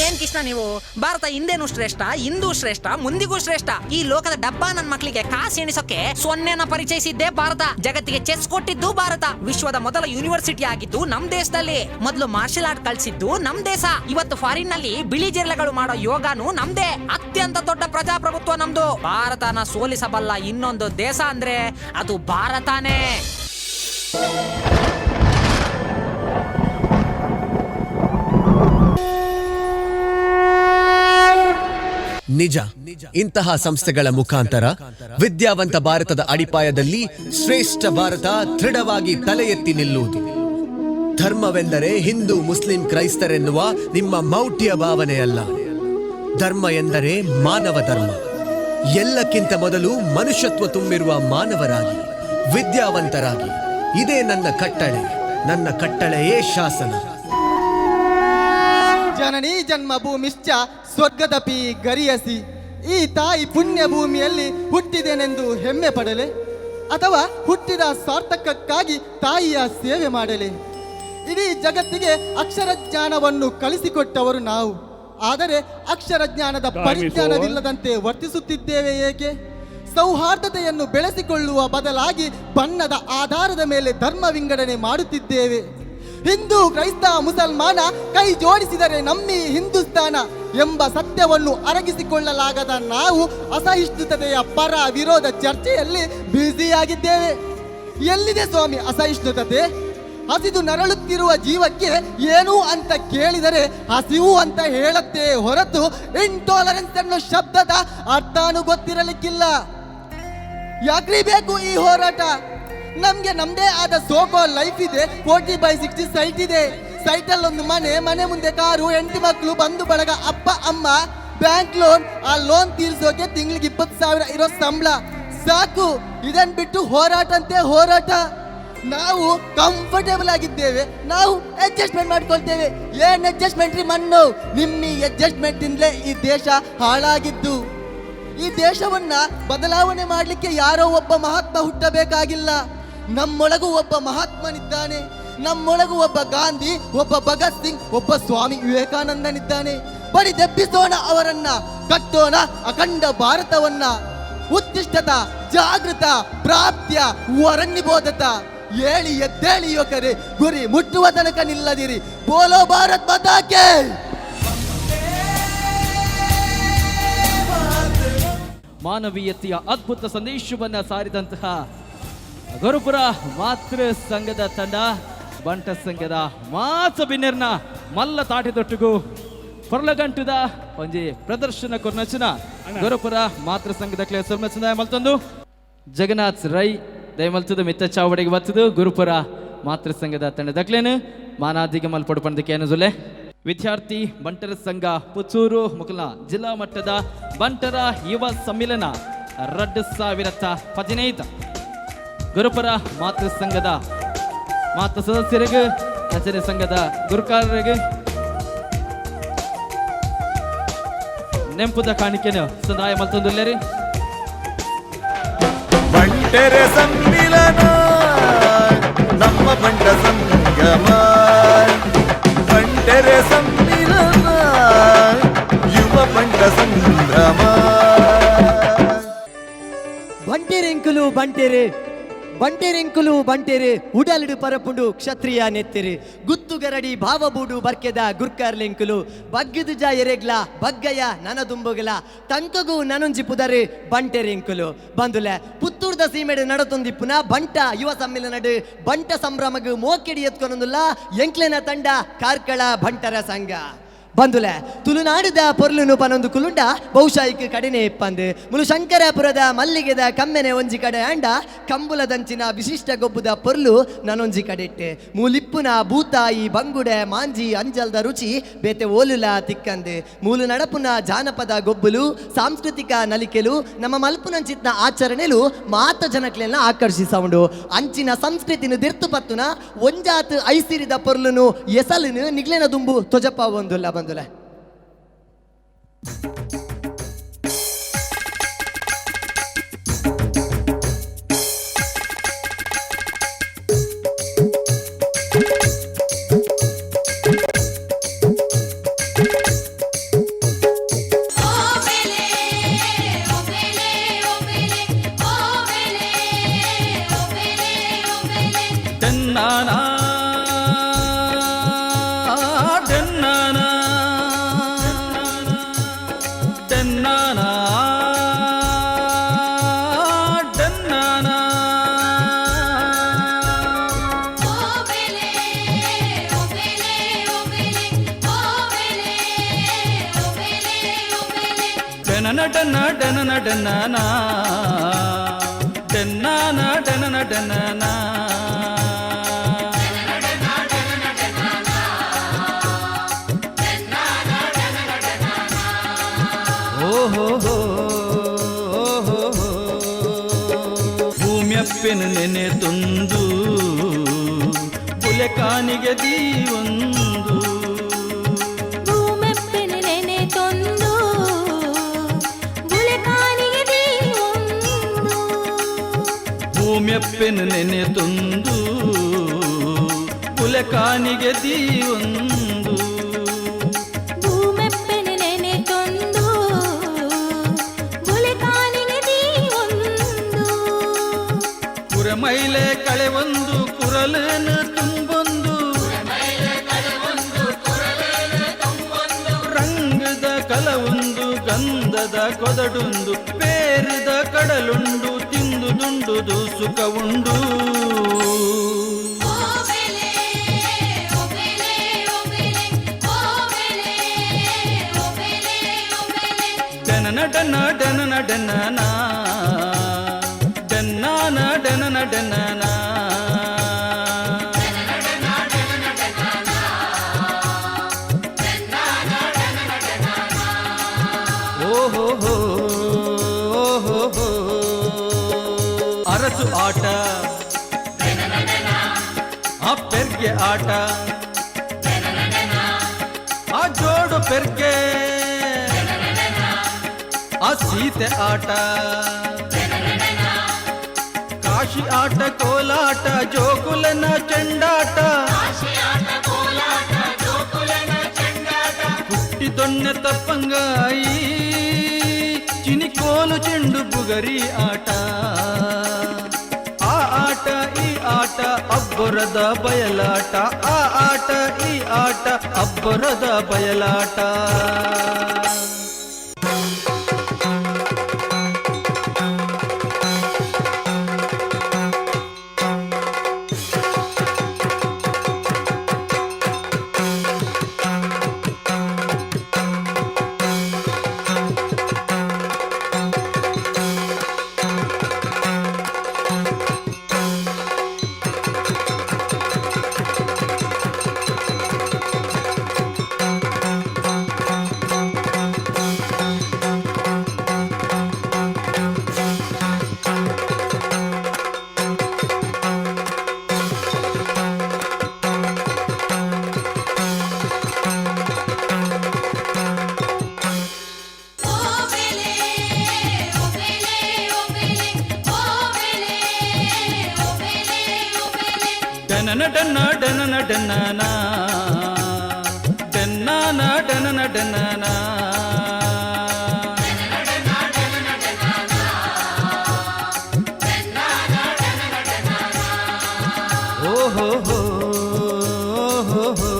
ಏನ್ ಕೃಷ್ಣ ನೀವು, ಭಾರತ ಹಿಂದೆನೂ ಶ್ರೇಷ್ಠ, ಇಂದೂ ಶ್ರೇಷ್ಠ, ಮುಂದಿಗೂ ಶ್ರೇಷ್ಠ. ಈ ಲೋಕದ ಡಬ್ಬಾ ನನ್ ಮಕ್ಕಳಿಗೆ ಕಾಸು ಎಣಿಸೋಕೆ ಸೊನ್ನೆನ ಪರಿಚಯಿಸಿದ್ದೇ ಭಾರತ. ಜಗತ್ತಿಗೆ ಚೆಸ್ ಕೊಟ್ಟಿದ್ದು ಭಾರತ. ವಿಶ್ವದ ಮೊದಲ ಯೂನಿವರ್ಸಿಟಿ ಆಗಿದ್ದು ನಮ್ ದೇಶದಲ್ಲಿ. ಮೊದಲು ಮಾರ್ಷಲ್ ಆರ್ಟ್ ಕಳ್ಸಿದ್ದು ನಮ್ ದೇಶ. ಇವತ್ತು ಫಾರಿನ್ ನಲ್ಲಿ ಬಿಳಿ ಜಿರಳೆಗಳು ಮಾಡೋ ಯೋಗಾನು ನಮ್ದೇ. ಅತ್ಯಂತ ದೊಡ್ಡ ಪ್ರಜಾಪ್ರಭುತ್ವ ನಮ್ದು. ಭಾರತನ ಸೋಲಿಸಬಲ್ಲ ಇನ್ನೊಂದು ದೇಶ ಅಂದ್ರೆ ಅದು ಭಾರತಾನೇ. ನಿಜ, ಇಂತಹ ಸಂಸ್ಥೆಗಳ ಮುಖಾಂತರ ವಿದ್ಯಾವಂತ ಭಾರತದ ಅಡಿಪಾಯದಲ್ಲಿ ಶ್ರೇಷ್ಠ ಭಾರತ ದೃಢವಾಗಿ ತಲೆ ಎತ್ತಿ ನಿಲ್ಲುವುದು. ಧರ್ಮವೆಂದರೆ ಹಿಂದೂ ಮುಸ್ಲಿಂ ಕ್ರೈಸ್ತರೆನ್ನುವ ನಿಮ್ಮ ಮೌಢ್ಯ ಭಾವನೆಯಲ್ಲ. ಧರ್ಮ ಎಂದರೆ ಮಾನವ ಧರ್ಮ. ಎಲ್ಲಕ್ಕಿಂತ ಮೊದಲು ಮನುಷ್ಯತ್ವ ತುಂಬಿರುವ ಮಾನವರಾಗಿ, ವಿದ್ಯಾವಂತರಾಗಿ. ಇದೇ ನನ್ನ ಕಟ್ಟಳೆ, ನನ್ನ ಕಟ್ಟಳೆಯೇ ಶಾಸನ. ಜನನೀ ಜನ್ಮಭೂಮಿಶ್ಚ ಸ್ವರ್ಗದಪಿ ಗರಿಯಸಿ. ಈ ತಾಯಿ ಪುಣ್ಯ ಭೂಮಿಯಲ್ಲಿ ಹುಟ್ಟಿದೆನೆಂದು ಹೆಮ್ಮೆ ಪಡಲೆ ಅಥವಾ ಹುಟ್ಟಿದ ಸಾರ್ಥಕಕ್ಕಾಗಿ ತಾಯಿಯ ಸೇವೆ ಮಾಡಲೆ? ಇಡೀ ಜಗತ್ತಿಗೆ ಅಕ್ಷರ ಜ್ಞಾನವನ್ನು ಕಲಿಸಿಕೊಟ್ಟವರು ನಾವು. ಆದರೆ ಅಕ್ಷರ ಜ್ಞಾನದ Time is ಪರಿಜ್ಞಾನವಿಲ್ಲದಂತೆ ವರ್ತಿಸುತ್ತಿದ್ದೇವೆ ಏಕೆ? ಸೌಹಾರ್ದತೆಯನ್ನು ಬೆಳೆಸಿಕೊಳ್ಳುವ ಬದಲಾಗಿ ಬಣ್ಣದ ಆಧಾರದ ಮೇಲೆ ಧರ್ಮ ವಿಂಗಡಣೆ ಮಾಡುತ್ತಿದ್ದೇವೆ. ಹಿಂದೂ, ಕ್ರೈಸ್ತ, ಮುಸಲ್ಮಾನ ಕೈ ಜೋಡಿಸಿದರೆ ನಮ್ಮಿ ಹಿಂದೂಸ್ತಾನ ಎಂಬ ಸತ್ಯವನ್ನು ಅರಗಿಸಿಕೊಳ್ಳಲಾಗದ ನಾವು ಅಸಹಿಷ್ಣುತೆಯ ಪರ ವಿರೋಧ ಚರ್ಚೆಯಲ್ಲಿ ಬ್ಯುಸಿಯಾಗಿದ್ದೇವೆ. ಎಲ್ಲಿದೆ ಸ್ವಾಮಿ ಅಸಹಿಷ್ಣುತೆ? ಹಸಿದು ನರಳುತ್ತಿರುವ ಜೀವಕ್ಕೆ ಏನು ಅಂತ ಕೇಳಿದರೆ ಹಸಿವು ಅಂತ ಹೇಳತ್ತೆ ಹೊರತು ಇಂಟಾಲರೆನ್ಸ್ ಅನ್ನೋ ಶಬ್ದದ ಅರ್ಥನೂ ಗೊತ್ತಿರಲಿಕ್ಕಿಲ್ಲ. ಯಾಕ್ರಿ ಬೇಕು ಈ ಹೋರಾಟ? ನಮ್ಗೆ ನಮ್ದೇ ಆದ ಸೋಕೋ ಲೈಫ್ ಇದೆ. 40x60 site ಇದೆ. ಸೈಟಲ್ಲಿ ಒಂದು ಮನೆ, ಮನೆ ಮುಂದೆ ಕಾರು, ಹೆಂಡತಿ ಮಕ್ಕಳು, ಬಂಧು ಬಳಗ, ಅಪ್ಪ ಅಮ್ಮ, ಬ್ಯಾಂಕ್ ಲೋನ್. ಆ ಲೋನ್ ತೀರ್ಸೋಕೆ ತಿಂಗಳಿಗೆ 20,000 ಇರೋ ಸಂಬಳ ಸಾಕು. ಇದನ್ ಬಿಟ್ಟು ಹೋರಾಟ ಅಂತೆ ಹೋರಾಟ. ನಾವು ಕಂಫರ್ಟೇಬಲ್ ಆಗಿದ್ದೇವೆ, ನಾವು ಅಡ್ಜಸ್ಟ್ಮೆಂಟ್ ಮಾಡ್ಕೊಳ್ತೇವೆ. ಏನ್ ಅಡ್ಜಸ್ಟ್ಮೆಂಟ್ ರೀ ಮಣ್ಣು? ನಿಮ್ಮ ಅಡ್ಜಸ್ಟ್ಮೆಂಟ್ ಇಂದಲೇ ಈ ದೇಶ ಹಾಳಾಗಿದ್ದು. ಈ ದೇಶವನ್ನ ಬದಲಾವಣೆ ಮಾಡಲಿಕ್ಕೆ ಯಾರೋ ಒಬ್ಬ ಮಹಾತ್ಮ ಹುಟ್ಟಬೇಕಾಗಿಲ್ಲ. ನಮ್ಮೊಳಗೂ ಒಬ್ಬ ಮಹಾತ್ಮನಿದ್ದಾನೆ. ನಮ್ಮೊಳಗೂ ಒಬ್ಬ ಗಾಂಧಿ, ಒಬ್ಬ ಭಗತ್ ಸಿಂಗ್, ಒಬ್ಬ ಸ್ವಾಮಿ ವಿವೇಕಾನಂದನಿದ್ದಾನೆ. ಬಡಿದೆಬ್ಬಿಸೋಣ ಅವರನ್ನ, ಕಟ್ಟೋಣ ಅಖಂಡ ಭಾರತವನ್ನ. ಉತ್ತಿಷ್ಠತ ಜಾಗೃತ ಪ್ರಾಪ್ತ್ಯ ವರನ್ನಿಬೋಧತ. ಏಳಿ ಎದ್ದೇಳಿ ಯುವಕರೇ, ಗುರಿ ಮುಟ್ಟುವ ತನಕ ನಿಲ್ಲದಿರಿ. ಬೋಲೋ ಭಾರತ್ ಮಾತಾಕೆ. ಮಾನವೀಯತೆಯ ಅದ್ಭುತ ಸಂದೇಶವನ್ನ ಸಾರಿದಂತಹ ಗುರುಪುರ ಮಾತೃ ಸಂಘದ ತಂಡ ಬಂಟ ಸಂಘದ ಮಾತ ಬಿನ್ನೆರ್ನ ಮಲ್ಲ ತಾಟಿದೊಟ್ಟಿಗೂ ಪೊರ್ಲಗಂಟುದ ಒಂಜಿ ಪ್ರದರ್ಶನ ಕೊರ್ನಚಿನ ಗುರುಪುರ ಮಾತೃ ಸಂಘದ ಕ್ಲೇ ಸೊಲ್ಮೆಚನ ಮಲ್ತೊಂದು ಜಗನ್ನಾಥ್ ರೈ ದಯಮಲ್ತದ ಮಿತ್ತ ಚಾವಡಿಗೆ ಬತ್ತದು ಗುರುಪುರ ಮಾತೃ ಸಂಘದ ತಂಡದಕ್ಲೇನು ಮಾನಾದಿಗೆ ಮಲ್ಪಡು ಪಂದಕ್ಕೆ ಏನು ವಿದ್ಯಾರ್ಥಿ ಬಂಟರ ಸಂಘ ಪುತ್ತೂರು ಮುಕುಲ ಜಿಲ್ಲಾ ಮಟ್ಟದ ಬಂಟರ ಯುವ ಸಮ್ಮಿಲನ 2015 ಗುರುಪುರ ಮಾತೃ ಸಂಘದ ಮಾತೃ ಸದಸ್ಯರಿಗೆ, ಆಚರಣೆ ಸಂಘದ ಗುರುಕಾರರಿಗೆ ನೆಂಪುದ ಕಾಣಿಕೆನು ಸಂದಾಯ ಮಲ್ತೊಂದುಲ್ಲೇರಿ. ಬಂಟರ ಸಮ್ಮಿಲನ, ನಮ್ಮ ಬಂಟ ಸಂಗಮ. ಬಂಟರ ಸಮ್ಮಿಲನ, ಯುವ ಬಂಟ ಸಂಭ್ರಮ. ಬಂಟೆರೆಂಕುಲು ಬಂಟೆರೆ, ಬಂಟೆರೆಂಕುಲು ಬಂಟೆರೆ, ಉಡಲಿಡು ಪರಪುಂಡು ಕ್ಷತ್ರಿಯ ನೆತ್ತಿರಿ, ಗುತ್ತುಗರಡಿ ಭಾವಬೂಡು ಬರ್ಕೆದ ಗುರ್ಕಾರ್ಲೆಂಕುಲು, ಬಗ್ಗಿದು ಜ ಎರೆಗ್ಲ ಬಗ್ಗಯ ನನದುಂಬುಗಲ ತಂಕಗು ನನೊಂಜಿ ಪುದರೆ ಬಂಟೆರೆಂಕುಲು. ಬಂದುಲೆ ಪುತ್ತೂರ್ದ ಸೀಮೆಡು ನಡತೊಂದಿಪ್ಪುನ ಬಂಟ ಯುವ ಸಮ್ಮೇಳನಡು ಬಂಟ ಸಂಭ್ರಮಗು ಮೋಕೆಡಿ ಎತ್ಕೊನೊಂದುಲ್ಲ ಎಂಕ್ಲೆನ ತಂಡ ಕಾರ್ಕಳ ಬಂಟರ ಸಂಘ. ಬಂದುಲೆ ತುಳುನಾಡುದ ಪೊರ್ಲುನು ಪನೊಂದು ಕುಲುಂಡ ಬಹುಶಃ ಇಕ್ ಕಡಿನೆ ಇಪ್ಪಂದು ಮುಲು ಶಂಕರಪುರದ ಮಲ್ಲಿಗೆದ ಕಮ್ಮೆನೆ ಒಂಜಿ ಕಡೆ ಅಂಡ ಕಂಬುಲದಂಚಿನ ವಿಶಿಷ್ಟ ಗೊಬ್ಬುದ ಪೊರ್ಲು ನನೊಂಜಿ ಕಡೆಟ್ಟೆ ಮೂಲಿಪ್ಪುನ ಭೂತಾಯಿ ಬಂಗುಡೆ ಮಾಂಜಿ ಅಂಜಲ್ದ ರುಚಿ ಬೇತೆ ಓಲುಲ ತಿಕ್ಕಂದು ಮೂಲು ನಡಪುನ ಜಾನಪದ ಗೊಬ್ಬುಲು ಸಾಂಸ್ಕೃತಿಕ ನಲಿಕೆಲು ನಮ್ಮ ಮಲ್ಪುನಂಚಿತ್ನ ಆಚರಣೆಲು ಮಾತ ಜನಕ್ಲೆಲ್ಲ ಆಕರ್ಷಿಸೌಂಡು ಅಂಚಿನ ಸಂಸ್ಕೃತಿನ ದಿರ್ತು ಪತ್ತುನ ಒಂಜಾತ್ ಐಸಿರಿದ ಪೊರ್ಲುನು ಎಸಲುನು ನಿಗ್ಲೆನ ದುಂಬು ತೊಜಪ ಒಂದುಲ್ಲ ಬಂದುಲೆ. ಟನ್ನಾನಾ ಟನ್ನಾನಾ ಟನ್ನಾನಾ ಟನ್ನಾನಾ. ಟನನ ಟನ್ನ ಟನನ ಟನ್ನನಾ ಟನ್ನಾನ ಟನನ ಟನ್ನನಾ. ಓ ಹೋ ಹೋ. ಭೂಮ್ಯಪ್ಪೆನು ನೆನೆ ತುಂದು ಬುಲೆಕಾನಿಗೆ ದೀವೊಂದು ಭೂಮೆಪ್ಪೆನು ನೆನೆ ತೊಂದು ಬುಲೆಕಾನಿಗೆ ದೀವೊಂದು ಭೂಮ್ಯಪ್ಪೆನು ನೆನೆ ತುಂದು ಬುಲೆಕಾನಿಗೆ ದೀವೊಂದು ಭೂಮೆಪ್ಪೆನು ನೆನೆ ತೊಂದು ಬುಲೆಕಾನಿಗೆ ದೀವೊಂದು ಕುರಮೈಲೆ ಕಳೆವೊಂದು ಕುರಲನು ತುಂಬೊಂದು ರಂಗದ ಕಲವೊಂದು ಗಂಧದ ಕೊದಡುಂದು ಪೇರದ ಕಡಲುಂಡು ತಿಂದು ದುಂಡುದು ಸುಖವುಂಡು. ಡನನ ಡನ ಡನನ ಡನನ ಡನ್ನಾನ ಡನನ ಡನನ ಓಹೋ ಹೋ ಹೋ ಹೋ. ಅರಸು ಆಟ ಆ ಪೆರ್ಗೆ ಆಟ ಆ ಜೋಡು ಪೆರ್ಗೆ ಆ ಸೀತೆ ಆಟ ಕಾಶಿ ಆಟ ಕೋಲಾಟ ಜೋಕುಲನ ಚೆಂಡಾಟ ಹುಟ್ಟಿ ದೊಣ್ಣೆ ತಪ್ಪಂಗಾಯಿ ಚಿನಿಕೋಲು ಚೆಂಡು ಬುಗರಿ ಆಟ ಆ ಆಟ ಈ ಆಟ ಅಬ್ಬರದ ಬಯಲಾಟ ಆ ಆಟ ಈ ಆಟ ಅಬ್ಬರದ ಬಯಲಾಟ. ಡನನ ಡನ್ನ ಡನನ ಡನ್ನನ ಡನ್ನಾನ ಡನನ ಡನ್ನನ ಓಹೋ ಹೋ ಹೋ ಹೋ.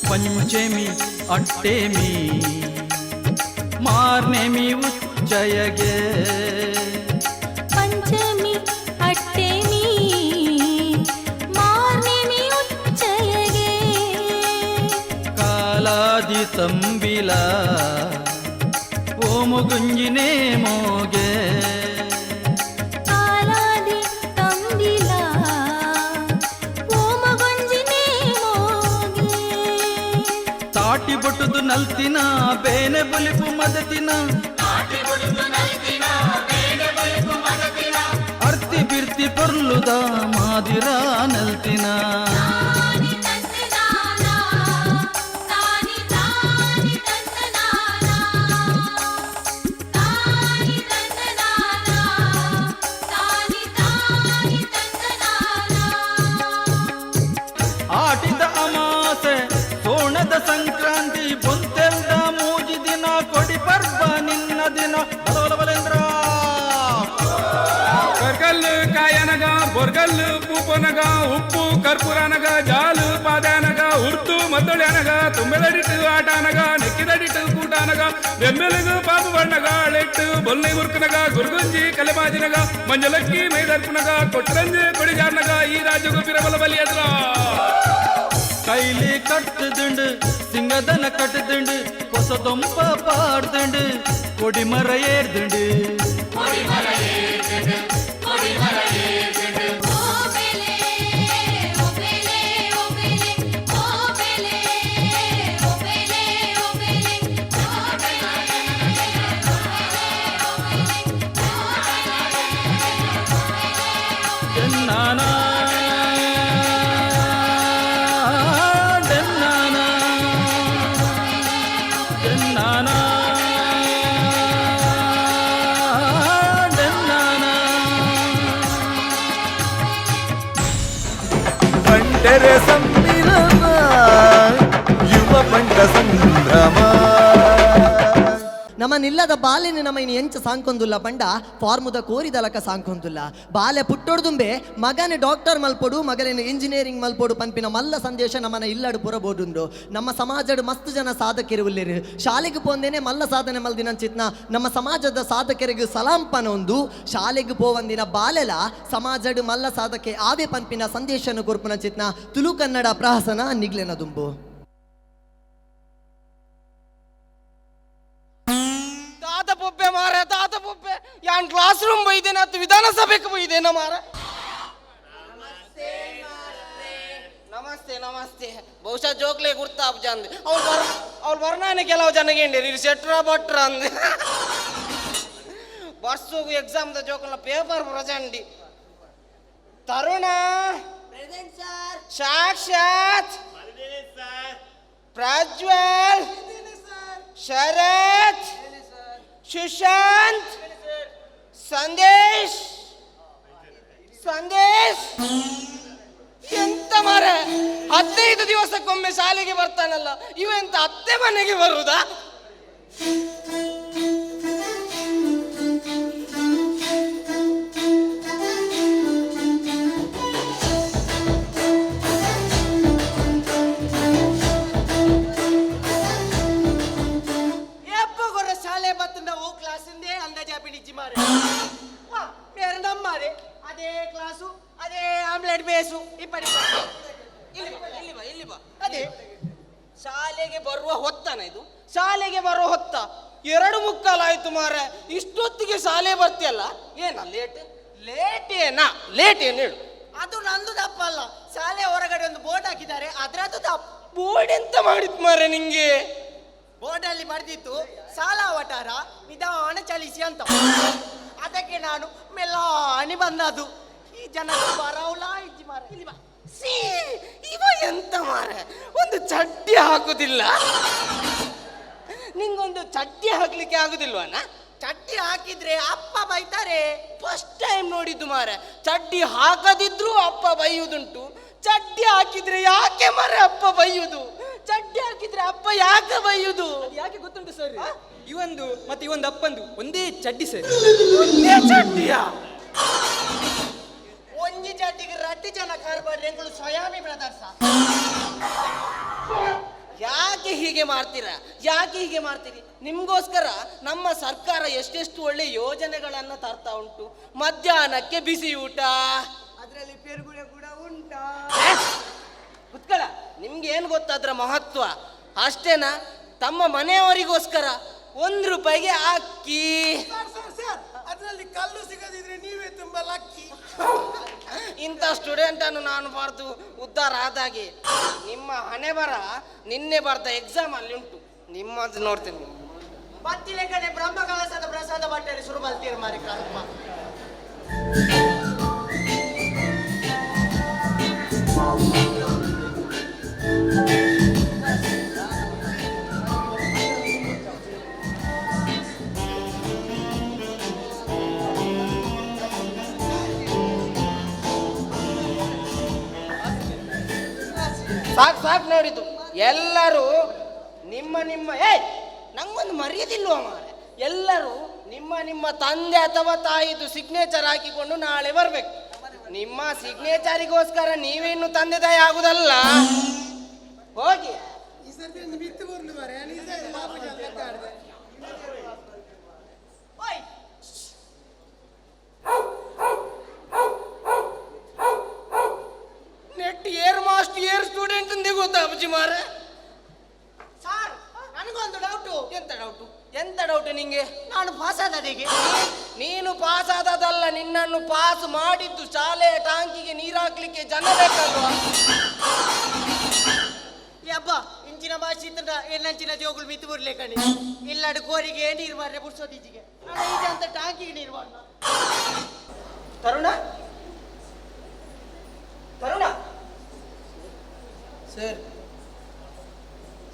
ಪಂಚಮಿ ಅಟ್ಟೆಮಿ ಮಾರ್ನೆಮಿ ಉಚ್ಚಯಗೆ ಪಂಚಮಿ ಅಟ್ಟೆಮಿ ಮಾರ್ನೆಮಿ ಉಚ್ಚಯಗೆ ಕಾಲಾದಿ ತಂಬಿಲ ಓಮುಗುಂಜಿನೇ ಮೋಗೆ ಕಾಲಾದಿ ತಂಬಿಲ ಓಮಗೊಂಜಿನೇ ಮೋಗೆ ತಾಟಿ ಬೊಟ್ಟುದು ನಲ್ತಿನ ಬೇನೆ ಬುಲಿಪು ಮದತಿನ ಅರ್ತಿ ಬಿರ್ತಿ ಪೊರ್ಲುದ ಮಾದಿರ ನಲ್ತಿನ ಆಟಿದ ಅಮಾಸೆ ಸೋಣದ ಸಂಕ್ರಾಂತಿ ಬೊಂತೆಲ್ದ ಮೂಜಿ ದಿನ ಕೊಡಿ ಪರ್ವ ನಿನ್ನ ದಿನ ಬಲಬಲ ಬಲೇಂದ್ರ. ಕರ್ಕಲ್ಲು ಕಾಯನಗ ಬೊರ್ಗಲ್ಲು ಪೂಪನಗ ಉಪ್ಪು ಕರ್ಪೂರನಗ ಜಾಲು ಪಾದಾನಗ ಉರ್ತು ಮದ್ದೊಳ್ಯಾನಗ ತುಂಬೆದಡಿಟ್ಟು ಆಟಾನಗ ನೆಕ್ಕಿದಡಿಟ್ಟು ಕೂಟಾನಗ ಬೆಂಬೆಲಗು ಪಾಪು ಬಣ್ಣಗ ಅಳೆಟ್ಟು ಬೊಲ್ನೆ ಉರ್ಕನಗ ಗುರುಗುಂಜಿ ಕಲೆಬಾಜಿನಗ ಮಂಜಲಕ್ಕಿ ಮೈದರ್ಪುನಗ ಕೊಟ್ಟರಂಜಿ ಕೊಡಿಜಾರ್ನಗ ಈ ರಾಜ್ಯಗೂ ಬಿರಬಲ ಬಲಿಯದ್ರ ಕೈಲಿ ಕಟ್ಟ ಕಟ್ಟುದುಂಡು ಸಿಂಗದನ ಕಟ್ಟುದುಂಡು ಹೊಸದೊಂಪ ಪಾಡ್ದುಂಡು ಕೊಡಿಮರ ಏರ್ದುಂಡು. ಬಂಟರ ಸಮ್ಮಿಲನ ಯುವ ಬಂಟ ಸಂಭ್ರಮ. ನಮ್ಮ ನಿಲ್ಲದ ಬಾಲೆನೆ ನಮ್ಮ ಇನ್ನು ಎಂಚ ಸಾಂಕೊಂದುಲ್ಲ ಪಂಡ ಫಾರ್ಮುದ ಕೋರಿದಲಕ ಸಾಂಕೊಂದುಲ್ಲ. ಬಾಲೆ ಪುಟ್ಟೊಡ್ದುಂಬೆ ಮಗನ ಡಾಕ್ಟರ್ ಮಲ್ಪೊಡು ಮಗನೇನು ಇಂಜಿನಿಯರಿಂಗ್ ಮಲ್ಪೊಡು ಪನ್ಪಿನ ಮಲ್ಲ ಸಂದೇಶ ನಮ್ಮನ ಇಲ್ಲಡು ಪುರಬೋಡುಂಡು. ನಮ್ಮ ಸಮಾಜಡ್ ಮಸ್ತ್ ಜನ ಸಾಧಕರು ಉಲ್ಲೇರು ಶಾಲೆಗೆ ಪೋಂದೇನೆ ಮಲ್ಲ ಸಾಧನೆ ಮಲ್ದಿನ ಚಿತ್ನ ನಮ್ಮ ಸಮಾಜದ ಸಾಧಕರಿಗೆ ಸಲಾಂ ಪನೊಂದು ಶಾಲೆಗೆ ಪೋವಂದಿನ ಬಾಲೆಲ ಸಮಾಜಡ್ ಮಲ್ಲ ಸಾಧಕೆ ಆವೆ ಪನ್ಪಿನ ಸಂದೇಶನ ಕೊರ್ಪುನ ಚಿತ್ನ ತುಳು ಕನ್ನಡ ಪ್ರಹಸನ ನಿಗ್ಲೆನ ದುಂಬು. ತಾತ ಪೊಪ್ಪೆ ಮಾರ, ತಾತ ಪೊಪ್ಪೆ ಯಾನ್ ಕ್ಲಾಸ್ ರೂಮ್ ಬೈದೇನ ಅಥವಾ ವಿಧಾನಸಭೆಗೆ ಬೈದೇನ ಮಾರ. ನಮಸ್ತೆ ನಮಸ್ತೆ. ಬಹುಶಃ ಜೋಕ್ಲೆ ಗುರ್ತಾಪ್ ಜಂದ್ ಅವ್ರು ಬರ್ ಅವ್ರು ಬರ್ನಾನೆ ಕೆಲವು ಜನಗೆ ಇಂಡೇರಿ ಶೆಟ್ರ ಭಟ್ರ ಅಂದ್ ಬರ್ಸೋಗು ಎಕ್ಸಾಮ್ the ಜೋಕಲ್ನ ಪೇಪರ್ ಪ್ರಜಂಡಿ. ತರುಣ ಸರ್. ಸಾಕ್ಷಾತ್ ಪ್ರಜ್ವಲ್ ಶರತ್ ಸುಶಾಂತ್ ಸಂದೇಶ್ ಸಂದೇಶ್. ಎಂತ ಮಾರ, 15 ದಿವಸಕ್ಕೊಮ್ಮೆ ಶಾಲೆಗೆ ಬರ್ತಾನಲ್ಲ ಇವ, ಎಂತ ಅತ್ತೆ ಮನೆಗೆ ಬರುವುದಾ? ಶಾಲೆ ಬತ್ತಂದ ಓ ಕ್ಲಾಸಿಂದೇ ಅಂದಾಜಾಪಿಡಿಜ್ಜಿ ಮಾರೆ. ವಾ ಬೇರೆ ನಮ್ಮಾರೆ ಅದೇ ಕ್ಲಾಸು ಅದೇ ಆಮ್ಲೆಟ್ ಬೇಸು ಇಪ್ಪಡಿ. ಇಲ್ಲಿ ಬಾ, ಇಲ್ಲಿ ಬಾ, ಇಲ್ಲಿ ಬಾ. ಅದೇ ಶಾಲೆಗೆ ಬರುವ ಹೊತ್ತನ ಇದು, ಶಾಲೆಗೆ ಬರುವ ಹೊತ್ತ 2:45 ಆಯ್ತು ಮಾರೆ. ಇಷ್ಟೊತ್ತಿಗೆ ಶಾಲೆ ಬರ್ತಿಯಲ್ಲ, ಏನ ಲೇಟ್? ಲೇಟ್ ಏನಾ? ಲೇಟ್ ಏನು ಹೇಳು? ಅದು ನಂದು ತಪ್ಪಲ್ಲ, ಶಾಲೆ ಹೊರಗಡೆ ಒಂದು ಬೋರ್ಡ್ ಹಾಕಿದ್ದಾರೆ ಅದ್ರದ್ದು ತಪ್ಪು. ಬೋರ್ಡ್ ಎಂತ ಮಾಡಿತ್ ಮಾರೆ ನಿಂಗೆ? ಬೋರ್ಡಲ್ಲಿ ಬರೆದಿತ್ತು ಶಾಲಾ ವಟಾರ ನಿಧಾನ ಚಲಿಸಿ ಅಂತ. ಅದಕ್ಕೆ ನಾನು ಮೆಲ್ಲಾನಿ ಬಂದದ್ದು. ಈ ಜನ ಬರವಲ್ಲ ಇಜ್ಜಿ ಮಾರೆ. ಇಲ್ಲಿ ಬಾ. ಸೀ ಇವ ಎಂತ ಮಾರೆ, ಒಂದು ಚಡ್ಡಿ ಹಾಕುದಿಲ್ಲ. ನಿಂಗೊಂದು ಚಡ್ಡಿ ಹಾಕ್ಲಿಕ್ಕೆ ಆಗುದಿಲ್ವನ? ಚಡ್ಡಿ ಹಾಕಿದ್ರೆ ಅಪ್ಪ ಬೈತಾರೆ. ಫಸ್ಟ್ ಟೈಮ್ ನೋಡಿದ್ದು ಮಾರೆ, ಚಡ್ಡಿ ಹಾಕದಿದ್ರೂ ಅಪ್ಪ ಬೈಯುದುಂಟು. ಚಡ್ಡಿ ಹಾಕಿದ್ರೆ ಯಾಕೆ ಮಾರೆ ಅಪ್ಪ ಬೈಯುದು? ಚಡ್ಡಿ ಹಾಕಿದ್ರೆ ಅಪ್ಪ ಯಾಕೆ ಬೈಯುದು? ಯಾಕೆ ಗೊತ್ತುಂಟು ಸರ್? ಇವಂದು ಮತ್ತೆ ಇವೊಂದು ಅಪ್ಪಂದು ಒಂದೇ ಚಡ್ಡಿ ಸರ್. ಒಂದೇ ಚಡ್ಡಿಯಾ? ಒಂಜಿ ಚಡ್ಡಿಗೆ ರಡ್ಡಿ ಜನ ಕಾರ್ಬಾರ್ ಎಂಗಳು ಸ್ವಯಾಮಿ ಬ್ರದರ್ಸ. ಯಾಕೆ ಹೀಗೆ ಮಾಡ್ತೀರಾ? ಯಾಕೆ ಹೀಗೆ ಮಾಡ್ತೀರಿ? ನಿಮ್ಗೋಸ್ಕರ ನಮ್ಮ ಸರ್ಕಾರ ಎಷ್ಟೆಷ್ಟು ಒಳ್ಳೆ ಯೋಜನೆಗಳನ್ನು ತರ್ತಾ ಉಂಟು. ಮಧ್ಯಾಹ್ನಕ್ಕೆ ಬಿಸಿ ಊಟ, ಅದರಲ್ಲಿ ಪೆರುಗುಡೆ ಕೂಡ ಉಂಟಾ? ಕುತ್ಕಳ, ನಿಮ್ಗೆ ಏನು ಗೊತ್ತಾದ್ರ ಮಹತ್ವ ಅಷ್ಟೇನಾ? ತಮ್ಮ ಮನೆಯವರಿಗೋಸ್ಕರ 1 ರೂಪಾಯಿಗೆ ಅಕ್ಕಿ. ಅದರಲ್ಲಿ ಕಲ್ಲು ಸಿಗದಿದ್ರೆ ನೀವೇ ತುಂಬಾ ಲಕ್ಕಿ. ಇಂಥ ಸ್ಟೂಡೆಂಟ್ ಅನ್ನು ನಾನು ಬಾರ್ದು ಉದ್ಧಾರ ಆದಾಗೆ. ನಿಮ್ಮ ಹಣೆ ಬರ ನಿನ್ನೆ ಬರ್ದ ಎಕ್ಸಾಮ್ ಅಲ್ಲಿ ಉಂಟು, ನಿಮ್ಮದು ನೋಡ್ತೇನೆ. ಬತ್ತಿಲೆ ಕಡೆ ಬ್ರಹ್ಮ ಕಲಸದ ಪ್ರಸಾದ ಬಟ್ಟೆ ಶುರು ಮಾಡ್ತೀರ ಮಾರಿ ಕರ್ಮ. ಸಾಕು ಸಾಕು ನೋಡಿದ್ದು ಎಲ್ಲರೂ ನಿಮ್ಮ ನಿಮ್ಮ ಏಯ್ ನಂಗೊಂದು ಮರ್ಯಾದಿಲ್ವ ಮಾರ್ರೆ. ಎಲ್ಲರೂ ನಿಮ್ಮ ನಿಮ್ಮ ತಂದೆ ಅಥವಾ ತಾಯಿದು ಸಿಗ್ನೇಚರ್ ಹಾಕಿಕೊಂಡು ನಾಳೆ ಬರ್ಬೇಕು. ನಿಮ್ಮ ಸಿಗ್ನೇಚರಿಗೋಸ್ಕರ ನೀವೇನು ತಂದೆ ತಾಯಿ ಆಗುದಲ್ಲ. ಹೋಗಿ ನೆಟ್ ಏರ್ ಮಾಸ್ಟ್ ಏರ್ ಸ್ಟೂಡೆಂಟ್ ಅಂದೇ ಗೊತ್ತಾಗ ಬುರ್ಜಿ ಮಾರೆ. ಸರ್, ನನಗೊಂದು ಡೌಟು. ಎಂತ ಡೌಟು? ಎಂತ ಡೌಟು ನಿಂಗೆ? ನಾನು ಪಾಸ್ ಆದದಿಗೆ. ನೀನು ಪಾಸ್ ಆದದಲ್ಲ, ನಿನ್ನನ್ನು ಪಾಸ್ ಮಾಡಿದ್ದು. ಶಾಲೆಯ ಟಾಂಕಿಗೆ ನೀರು ಹಾಕ್ಲಿಕ್ಕೆ ಜನ ಬೇಕಲ್ವಾ? ಯಬ್ಬ, ಇಂಚಿನ ಭಾಷೆ ಇತ್ತಂಡ ಎಲ್ಲಂಚಿನ ಜೋಗುಳು ಮಿತ್ತು ಬರ್ಲೆ ಕಣಿ. ಇಲ್ಲಾಡು ಕೋರಿಗೆ ನೀರು ಮಾರ್ರೆ ಬುಡ್ಸೋದೀಚಿಗೆ ಈಗ ಅಂತ ಟಾಂಕಿಗೆ ನೀರು ಮಾಡ. ತರುಣ, ತರುಣ ಸರ್,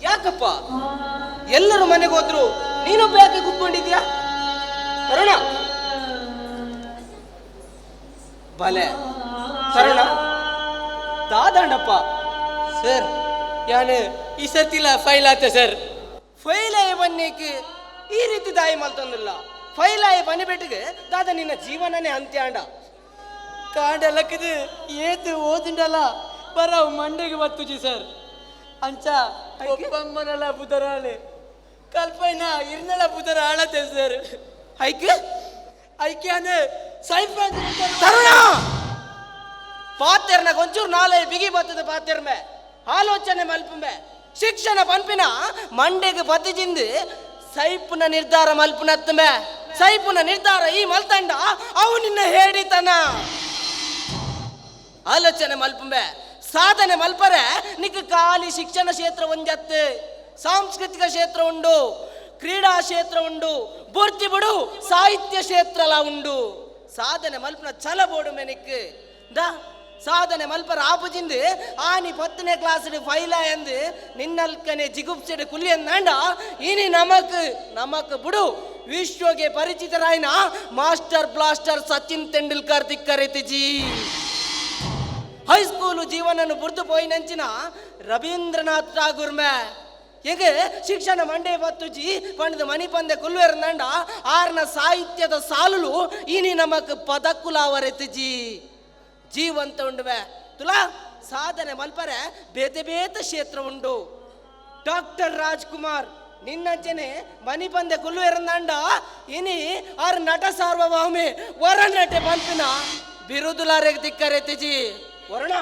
ಯಾಕಪ್ಪ ಎಲ್ಲರೂ ಮನೆಗೆ ಹೋದ್ರು, ನೀನೊಬ್ಬ ಯಾಕೆ ಕೂತ್ಕೊಂಡಿದ್ಯಾ? ತರುಣ, ಬಲೆ ತರುಣ, ದಾದಾಂಡಪ್ಪ. ಸರ್, ಯಾನು ಈ ಸರ್ತಿಲ್ಲ ಫೈಲ್ ಆತ ಸರ್. ಫೈಲ್ ಆಯ ಬನ್ನಿಕ್ ಈ ರೀತಿ ದಾಯಿ ಮಲ್ತೊಂದಿಲ್ಲ. ಫೈಲ್ ಆಯ ಬನ್ನಿ ಬೆಟ್ಟಿಗೆ ದಾದ ನಿನ್ನ ಜೀವನನೇ ಅಂತ್ಯಾಂಡ. ಕಾಂಡಲಕ್ಕದು ಏತು ಓದಿಂಡಲ್ಲ ಬರವು ಮಂಡೆಗೆ ಬತ್ತುಜಿ ಸರ್. ಅಂಚ ಒಪ್ಪಮ್ಮನಲ ಬುದರಾಳೆ ಕಲ್ಪೈನ ಇರ್ನಲ ಬುದರ ಆಳತೆ ಸರ್. ಐಕೆ ಐಕೆ ಅಂದ್ರೆ ಸೈಫ್. ತರುಣ, ಪಾತೆರ್ನ ಕೊಂಚೂರು ನಾಳೆ ಬಿಗಿ ಬತ್ತದ. ಪಾತೆರ್ಮೆ ಆಲೋಚನೆ ಮಲ್ಪುಂಬೆ. ಶಿಕ್ಷಣ ಪನ್ಪಿನ ಮಂಡೆಗೆ ಬತ್ತಿಜಿಂದು ಸೈಪುನ ನಿರ್ಧಾರ ಮಲ್ಪುನತ್ತುಮೆ. ಸೈಪುನ ನಿರ್ಧಾರ ಈ ಮಲ್ತಂಡ ಅವು ನಿನ್ನ ಹೇಳಿತನ. ಆಲೋಚನೆ ಮಲ್ಪುಂಬೆ, ಸಾಧನೆ ಮಲ್ಪರೆ ನಿಕ್ ಖಾಲಿ ಶಿಕ್ಷಣ ಕ್ಷೇತ್ರ ಒಂಜತ್ತು, ಸಾಂಸ್ಕೃತಿಕ ಕ್ಷೇತ್ರ ಉಂಡು, ಕ್ರೀಡಾ ಕ್ಷೇತ್ರ ಉಂಡು, ಬುರ್ತಿ ಬಿಡು ಸಾಹಿತ್ಯ ಕ್ಷೇತ್ರಲ ಉಂಡು. ಸಾಧನೆ ಮಲ್ಪನ ಛಲ ಬೋಡು ಮೆನಿಕ್ ದಾ. ಸಾಧನೆ ಮಲ್ಪರ ಆಪುಜಿಂದು ಆನಿ 10ನೇ ಕ್ಲಾಸ್ ಫೈಲ ಎಂದು ನಿನ್ನಲ್ಕನೆ ಜಿಗುಪ್ಸೆಡ್ ಕುಲಿಯಂದಾಂಡ ಇನಿ ನಮಕ್ ನಮಕ್ ಬಿಡು ವಿಶ್ವಗೆ ಪರಿಚಿತರಾಯ್ನ ಮಾಸ್ಟರ್ ಬ್ಲಾಸ್ಟರ್ ಸಚಿನ್ ತೆಂಡೂಲ್ಕರ್ ತಿಕ್ಕರಿತಿಜಿ. ಹೈಸ್ಕೂಲು ಜೀವನನು ಬುರ್ದು ಪೋಯಿನಂಚಿನ ರವೀಂದ್ರನಾಥ್ ಠಾಗೂರ್ ಮೇ ಹೇಗೆ ಶಿಕ್ಷಣ ಮಂಡೆ ಬತ್ತುಜಿ ಪಂಡದ ಮಣಿಪಂದೆ ಕುಲ್ವೇರ್ನಂಡ ಆರ್ನ ಸಾಹಿತ್ಯದ ಸಾಲುಲು ಇನಿ ನಮಕ್ ಪದಕುಲಾವರೆತಿಜಿ. ಜೀವಂತ ಉಂಡುವೆ ತುಲಾ ಸಾಧನೆ ಮಲ್ಪರೆ ಬೇತೆ ಬೇತೆ ಕ್ಷೇತ್ರ ಉಂಡು. ಡಾಕ್ಟರ್ ರಾಜ್ಕುಮಾರ್ ನಿನ್ನಂಚನೆ ಮಣಿಪಂದೆ ಕುಲ್ವೇರ್ನಂಡ ಇನಿ ಆರ್ ನಟ ಸಾರ್ವಭೌಮೆ ವರ ನಟೆ ಪಂಪಿನ ಬಿರುದುಲಾರೆಗೆ ತಿಕ್ಕರೆತಿಜಿ. ವರುಣ,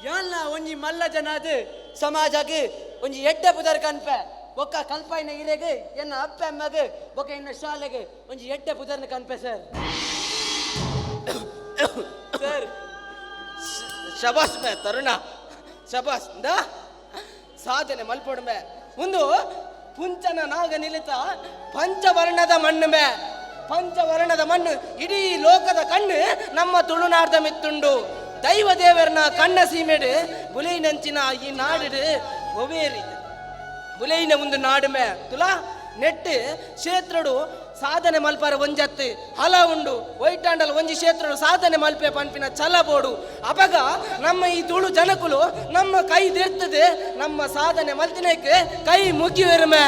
ಯಾನ್ಲ ಒಂಜಿ ಮಲ್ಲ ಜನಾದ್ ಸಮಾಜಗ್ ಒಂಜಿ ಎಡ್ಡೆ ಪುದರ್ ಕನ್ಪೆ ಬೊಕ್ಕ ಕಲ್ಪಾಯಿನ ಇರೆಗ್ ಎನ್ನ ಅಪ್ಪ ಅಮ್ಮಗ್ ಬೊಕ್ಕ ಎನ್ನ ಶಾಲೆಗ್ ಒಂಜಿ ಎಡ್ಡೆ ಪುದರ್ನ ಕನ್ಪೆ ಸರ್. ಸರ್, ಶಬಾಸ್ ಮೇ ತರುಣ, ಶಬಾಸ್. ದಾ ಸಾಧನೆ ಮಲ್ಪೊಡ್ಮೆ. ಒಂದು ಪುಂಚನ ನಾಗ ನಿಲಿತ ಪಂಚವರ್ಣದ ಮಣ್ಣು ಮೇ, ಪಂಚವರ್ಣದ ಮಣ್ಣು ಇಡೀ ಲೋಕದ ಕಣ್ಣು ನಮ್ಮ ತುಳುನಾಡ್ದ ಮಿತ್ತುಂಡು. ದೈವ ದೇವರನ ಕಣ್ಣ ಸೀಮೆಡು ಬುಲೈನಂಚಿನ ಈ ನಾಡು ಒವೇರಿ ಬುಲೈನ ಒಂದು ನಾಡು ಮೇ ತುಲಾ ನೆಟ್ಟು ಕ್ಷೇತ್ರಡು ಸಾಧನೆ ಮಲ್ಪರ ಒಂಜತ್ತು ಹಲ ಉಂಡು. ವೈಟಾಂಡಲ್ ಒಂಜಿ ಕ್ಷೇತ್ರಡು ಸಾಧನೆ ಮಲ್ಪೆ ಪನ್ಪಿನ ಛಲ ಬೋಡು. ಅಪಗ ನಮ್ಮ ಈ ತುಳು ಜನಕುಲು ನಮ್ಮ ಕೈ ದಿರ್ತದೆ, ನಮ್ಮ ಸಾಧನೆ ಮಲ್ತಿನಕ್ಕೆ ಕೈ ಮುಗಿಯುವೆರ್ಮೆ.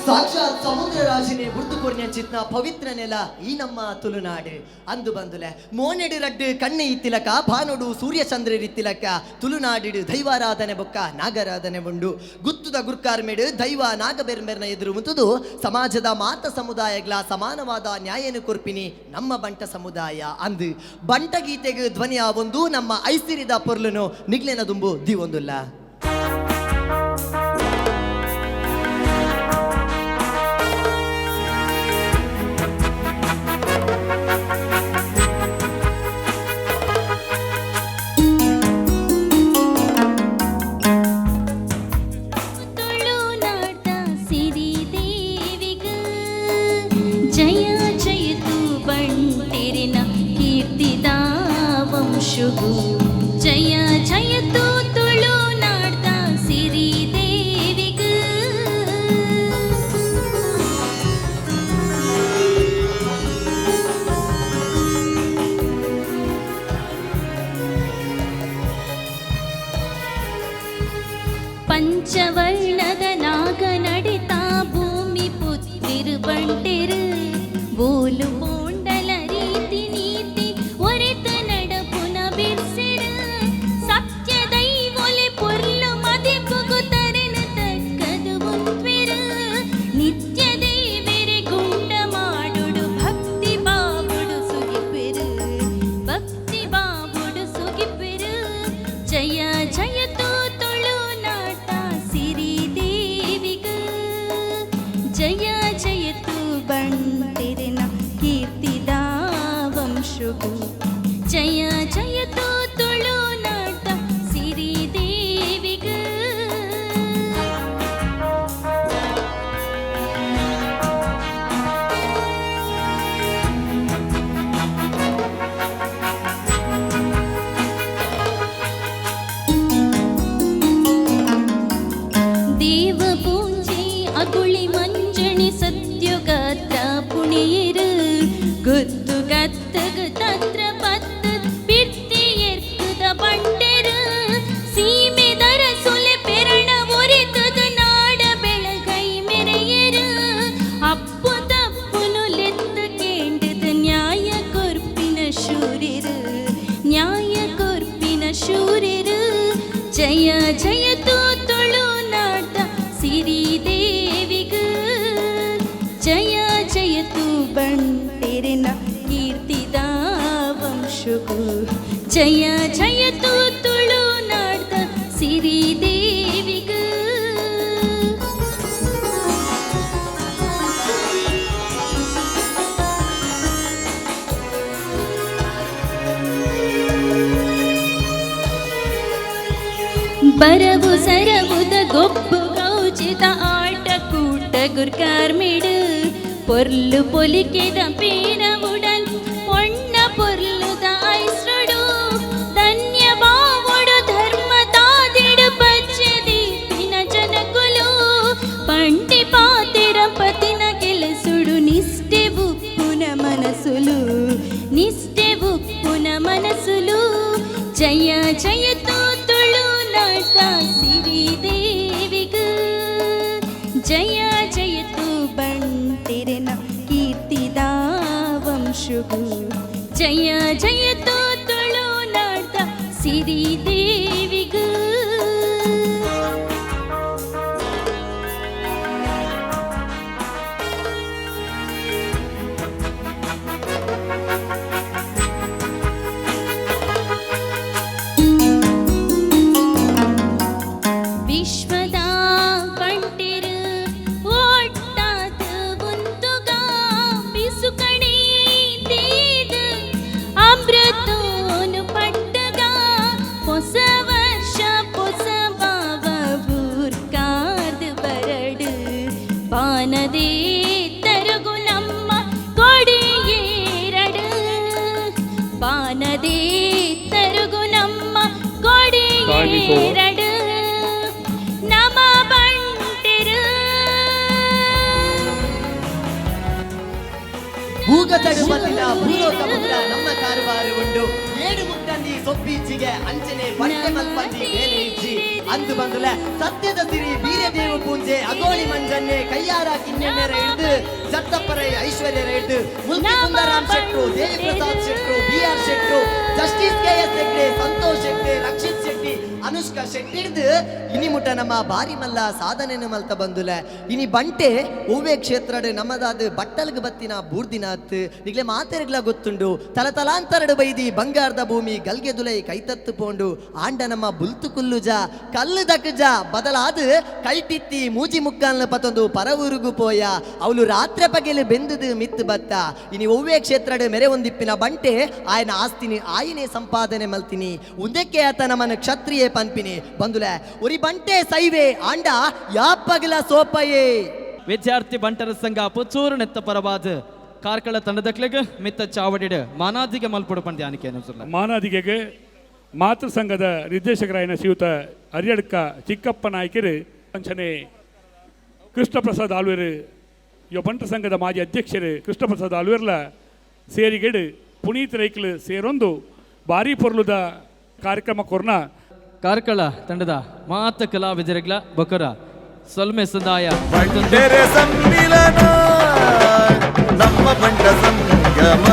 ಸಾಕ್ಷಾತ್ ಸಮುದ್ರ ರಾಜಿನೇ ಬುರ್ದು ಕೊರ್ನ್ಯಂಚಿತ್ನ ಪವಿತ್ರ ನೆಲ ಈ ನಮ್ಮ ತುಳುನಾಡು. ಅಂದು ಬಂದುಲೆ ಮೋನೆಡು ರಡ್ಡು ಕಣ್ಣೆ ಇತ್ತಿಲಕ ಭಾನುಡು ಸೂರ್ಯಚಂದ್ರರಿತ್ತಿಲಕ ತುಳುನಾಡಿಡು ದೈವಾರಾಧನೆ ಬೊಕ್ಕ ನಾಗರಾಧನೆ ಉಂಡು. ಗುತ್ತುದ ಗುರ್ಕಾರ್ಮೇಡು ದೈವ ನಾಗಬೆರ್ಮೆರ್ನ ಎದುರು ಮುತ್ತುದು ಸಮಾಜದ ಮಾತ ಸಮುದಾಯಗಳ ಸಮಾನವಾದ ನ್ಯಾಯನು ಕೊರ್ಪಿನಿ ನಮ್ಮ ಬಂಟ ಸಮುದಾಯ ಅಂದು ಬಂಟ ಗೀತೆಗೆ ಧ್ವನಿಯ ಒಂದು ನಮ್ಮ ಐಸಿರಿದ ಪೊರ್ಲುನು ನಿಗ್ಲೆನ ದುಂಬು ದಿವೊಂದುಲ್ಲ. ತುಳುನಾಡ ಸಿರಿದೇವಿಗ ಜಯ ಜಯತು ಬಂಟಿರಿನ ಕೀರ್ತಿದ ವಂಶುಗು ಜಯ ಜಯತು ತುಳುನಾಡ ಸಿರಿದೇವಿಗ. ಪಂಚವರ್ಣದ ನಾಗ ನಡೆತ ಭೂಮಿ ಪುತ್ತಿರು ಬಂಟಿರು ಬೋಲು ಬೋಂಡಲ ರೀತಿ ನೀತಿ ಒರೆತ ನಡಪುನ ಬಿರ್ಸಿರು. ಗುತ್ತು ಗತ್ತಗು ತತ್ರ ಪತ್ತು ಬಿರ್ತಿ ಎರ್ಕುದ ಬಂಟೆರು ಸೀಮೆದರ ಸುಲೆ ಪೆರಣ ಒರಿತದ ನಾಡ ಬೆಳಗೈ ಮೆರೆಯರು ಅಪ್ಪು ತಪ್ಪುನು ಲೆತ್ತು ಕೇಂಡದ ನ್ಯಾಯ ಕೊರ್ಪಿನ ಶೂರಿರು ನ್ಯಾಯ ಕೊರ್ಪಿನ ಶೂರಿರು ಜಯ ಜಯ ತುಳುನಾಡ ಸಿರಿದೇವಿಗೂ ಜಯ ಜಯತು ಬಂಟೆರೆನ ಕೀರ್ತಿದ ವಂಶಗೂ ಜಯ ಜಯತು ತುಳುನಾಡ ಸಿರಿದೇವಿಗೂ. ಬರವು ಸರವುದ ಗೊಬ್ಬು ಗೌಚಿತ ಆಟ ಕೂಟ ಗುರ್ಕಾರ್ಮಿಡು ಪೊರ್ಲು ಪೊಲಿಕೆದ ಪೇರ ಉಡಲ್ ಪೊಣ್ಣ ಪೊರ್ಲುದ ಐಸ್ರುಡು ಧನ್ಯ ಬಾವೊಡು ಧರ್ಮ ತಾದಿಡು ಪಚ್ಚದೀಪಿನ ಜನಕುಲು పంటి ಪಾತೆರ ಪತಿನ ಕೆಲಸುಡು ನಿಷ್ಠೆ ಉಪ್ಪುನ ಮನಸುಲು ನಿಷ್ಠೆ ಉಪ್ಪುನ ಮನಸುಲು ಜಯ ಜಯ ತುಳುನಾಡ ಸಿರಿದೇವಿಗೂ ಜಯ ಜಯತು ಬಂಟೆರೆನ ಕೀರ್ತಿದ ವಂಶಗೂ ಜಯ ಜಯತು ತುಳುನಾಡ ಸಿರಿದೇವಿಗೂ. ವಿಶ್ವದ ಬಂಟೆರು ಒಟ್ಟಾದ ಉಂತುಗ ಬಿಸುಕಣಿ ತೇದ ಅಮೃತೋನು ಪಟ್ಟಗ ಹೊಸ ವರ್ಷ ಹೊಸ ಭಾವ ಊರ್ಕಾದ ಬರಡು ಬಾನದೇ ತರಗು ನಮ್ಮ ಕೊಡಿಯೇರಡು ಬಾನದೇ ತರಗು ನಮ್ಮ ಕೊಡಿಯೇರಡು ನಮ ಬಂಟೆರು. ಭೂಗತಡು ಬತ್ತಿನ ಭೂಲೋಕ ಮುಟ್ಟ ನಮ್ಮ ಕಾರುಬಾರು ಉಂಡು ಏಡು ಮುಟ್ಟಂದಿ ಸೊಪ್ಪೀಚಿಗೆ ಅಂಚನೆ ಬಟ್ಟೆ ಮಲ್ಪಂದಿ ಬೇಲೆ ಇಜ್ಜಿ ಅಂದು ಬಂದುಲ ಸತ್ಯದ ಸಿರಿ ವೀರದೇವ ಪೂಂಜೆ ಅಗೋಳಿ ಮಂಜನ್ನೆ ಕೈಯಾರ ಕಿನ್ನೆನ್ನೆರ ಹಿಡ್ದು ಜತ್ತಪ್ಪರೈ ಐಶ್ವರ್ಯರ ಹಿಡ್ದು Mulki Sundaram Shetru Deviprasad Shetru B R Shetru justice K S Hegde Santosh Hegde Rakshit Shetty Anushka Shetty ಹಿಡ್ದು ಇನಿ ಮುಟ್ಟ ನಮ್ಮ ಬಾರಿ ಮಲ್ಲ ಸಾಧನೆಯನ್ನು ಮಲ್ತ ಬಂದುಲ ಇನಿ ಬಂಟೆ ಒವ್ವೆ ಕ್ಷೇತ್ರಡ್ ನಮ್ಮದಾದ ಬಟ್ಟಲ್ಗ್ ಬತ್ತಿನ ಬೂರ್ದಿನಾತ್ ನಿಗ್ಲೆ ಮಾತೆರ್ಗ್ಲ ಗೊತ್ತುಂಡು ತಲತಲಾಂತರಡು ಬೈದಿ ಬಂಗಾರದ ಭೂಮಿ ಗಲ್ಗೆ ದುಲೈ ಕೈತತ್ತು ಪೋಂಡು ಆಂಡ ನಮ್ಮ ಬುಲ್ತು ಕುಲ್ಲುಜ ಕಲ್ಲು ದಕ್ಕಜ ಬದಲಾದ ಕೈಟಿತ್ತಿ ಮೂಜಿ ಮುಕ್ಕಾಲ್ನ ಪತೊಂದು ಪರವೂರುಗು ಪೋಯ ಅವಳು ರಾತ್ರಿ ಪಗೆಲು ಬೆಂದುದು ಮಿತ್ತು ಬತ್ತ ಇನಿ ಒವ್ವೆ ಕ್ಷೇತ್ರಡ್ ಮೆರೆ ಒಂದಿಪ್ಪಿನ ಬಂಟೆ ಆಯನ ಆಸ್ತಿನಿ ಆಯನೇ ಸಂಪಾದನೆ ಮಲ್ತಿನಿ ಉಂದಕ್ಕೆ ಆತ ನಮ್ಮನ ಕ್ಷತ್ರಿಯೇ ಪನ್ಪಿನಿ ಬಂದುಲೆ ಒರಿ ಬಂಟೆ ಸೈವೆ ಆಂಡ ಯಾಪಗಲ ಸೋಪಯೇ. ವಿದ್ಯಾರ್ಥಿ ಬಂಟರ ಸಂಘ ಪುತ್ತೂರು ನೆತ್ತ ಪರವಾದ ಕಾರ್ಕಳ ತಂಡದಕ್ಲೆಗ್ ಮಿತ್ತ ಚಾವಡಿಡ್ ಮಾನಾದಿಗೆ ಮಲ್ಪುಡು ಪಂದ್ಯ ಆನಿಕೆ ಮಾನಾದಿಗೆಗೆ ಮಾತೃ ಸಂಘದ ನಿರ್ದೇಶಕರಾಯನ ಶ್ರೀಯುತ ಹರಿಯಡ್ಕ ಚಿಕ್ಕಪ್ಪ ನಾಯಕರು ಅಂಚನೆ ಕೃಷ್ಣಪ್ರಸಾದ್ ಆಳ್ವೇರು ಯೋ ಬಂಟರ ಸಂಘದ ಮಾಜಿ ಅಧ್ಯಕ್ಷರು ಕೃಷ್ಣಪ್ರಸಾದ್ ಆಳ್ವೇರ್ಲ ಸೇರಿಗೆಡು ಪುನೀತ್ ರೈಕ್ಲು ಸೇರೊಂದು ಭಾರಿ ಪೊರ್ಲುದ ಕಾರ್ಯಕ್ರಮ ಕೊರ್ನ ಕಾರ್ಕಳ ತಂಡದ ಮಾತ ಕಲಾವಿದರಿಗ್ಲ ಬಕರ ಸೊಲ್ಮೆ ಸಂದಾಯ ಬಂಟೆರೆ ಸಮ್ಮಿಲನ ನಮ್ಮ ಬಂಟ ಸಂಗಮ.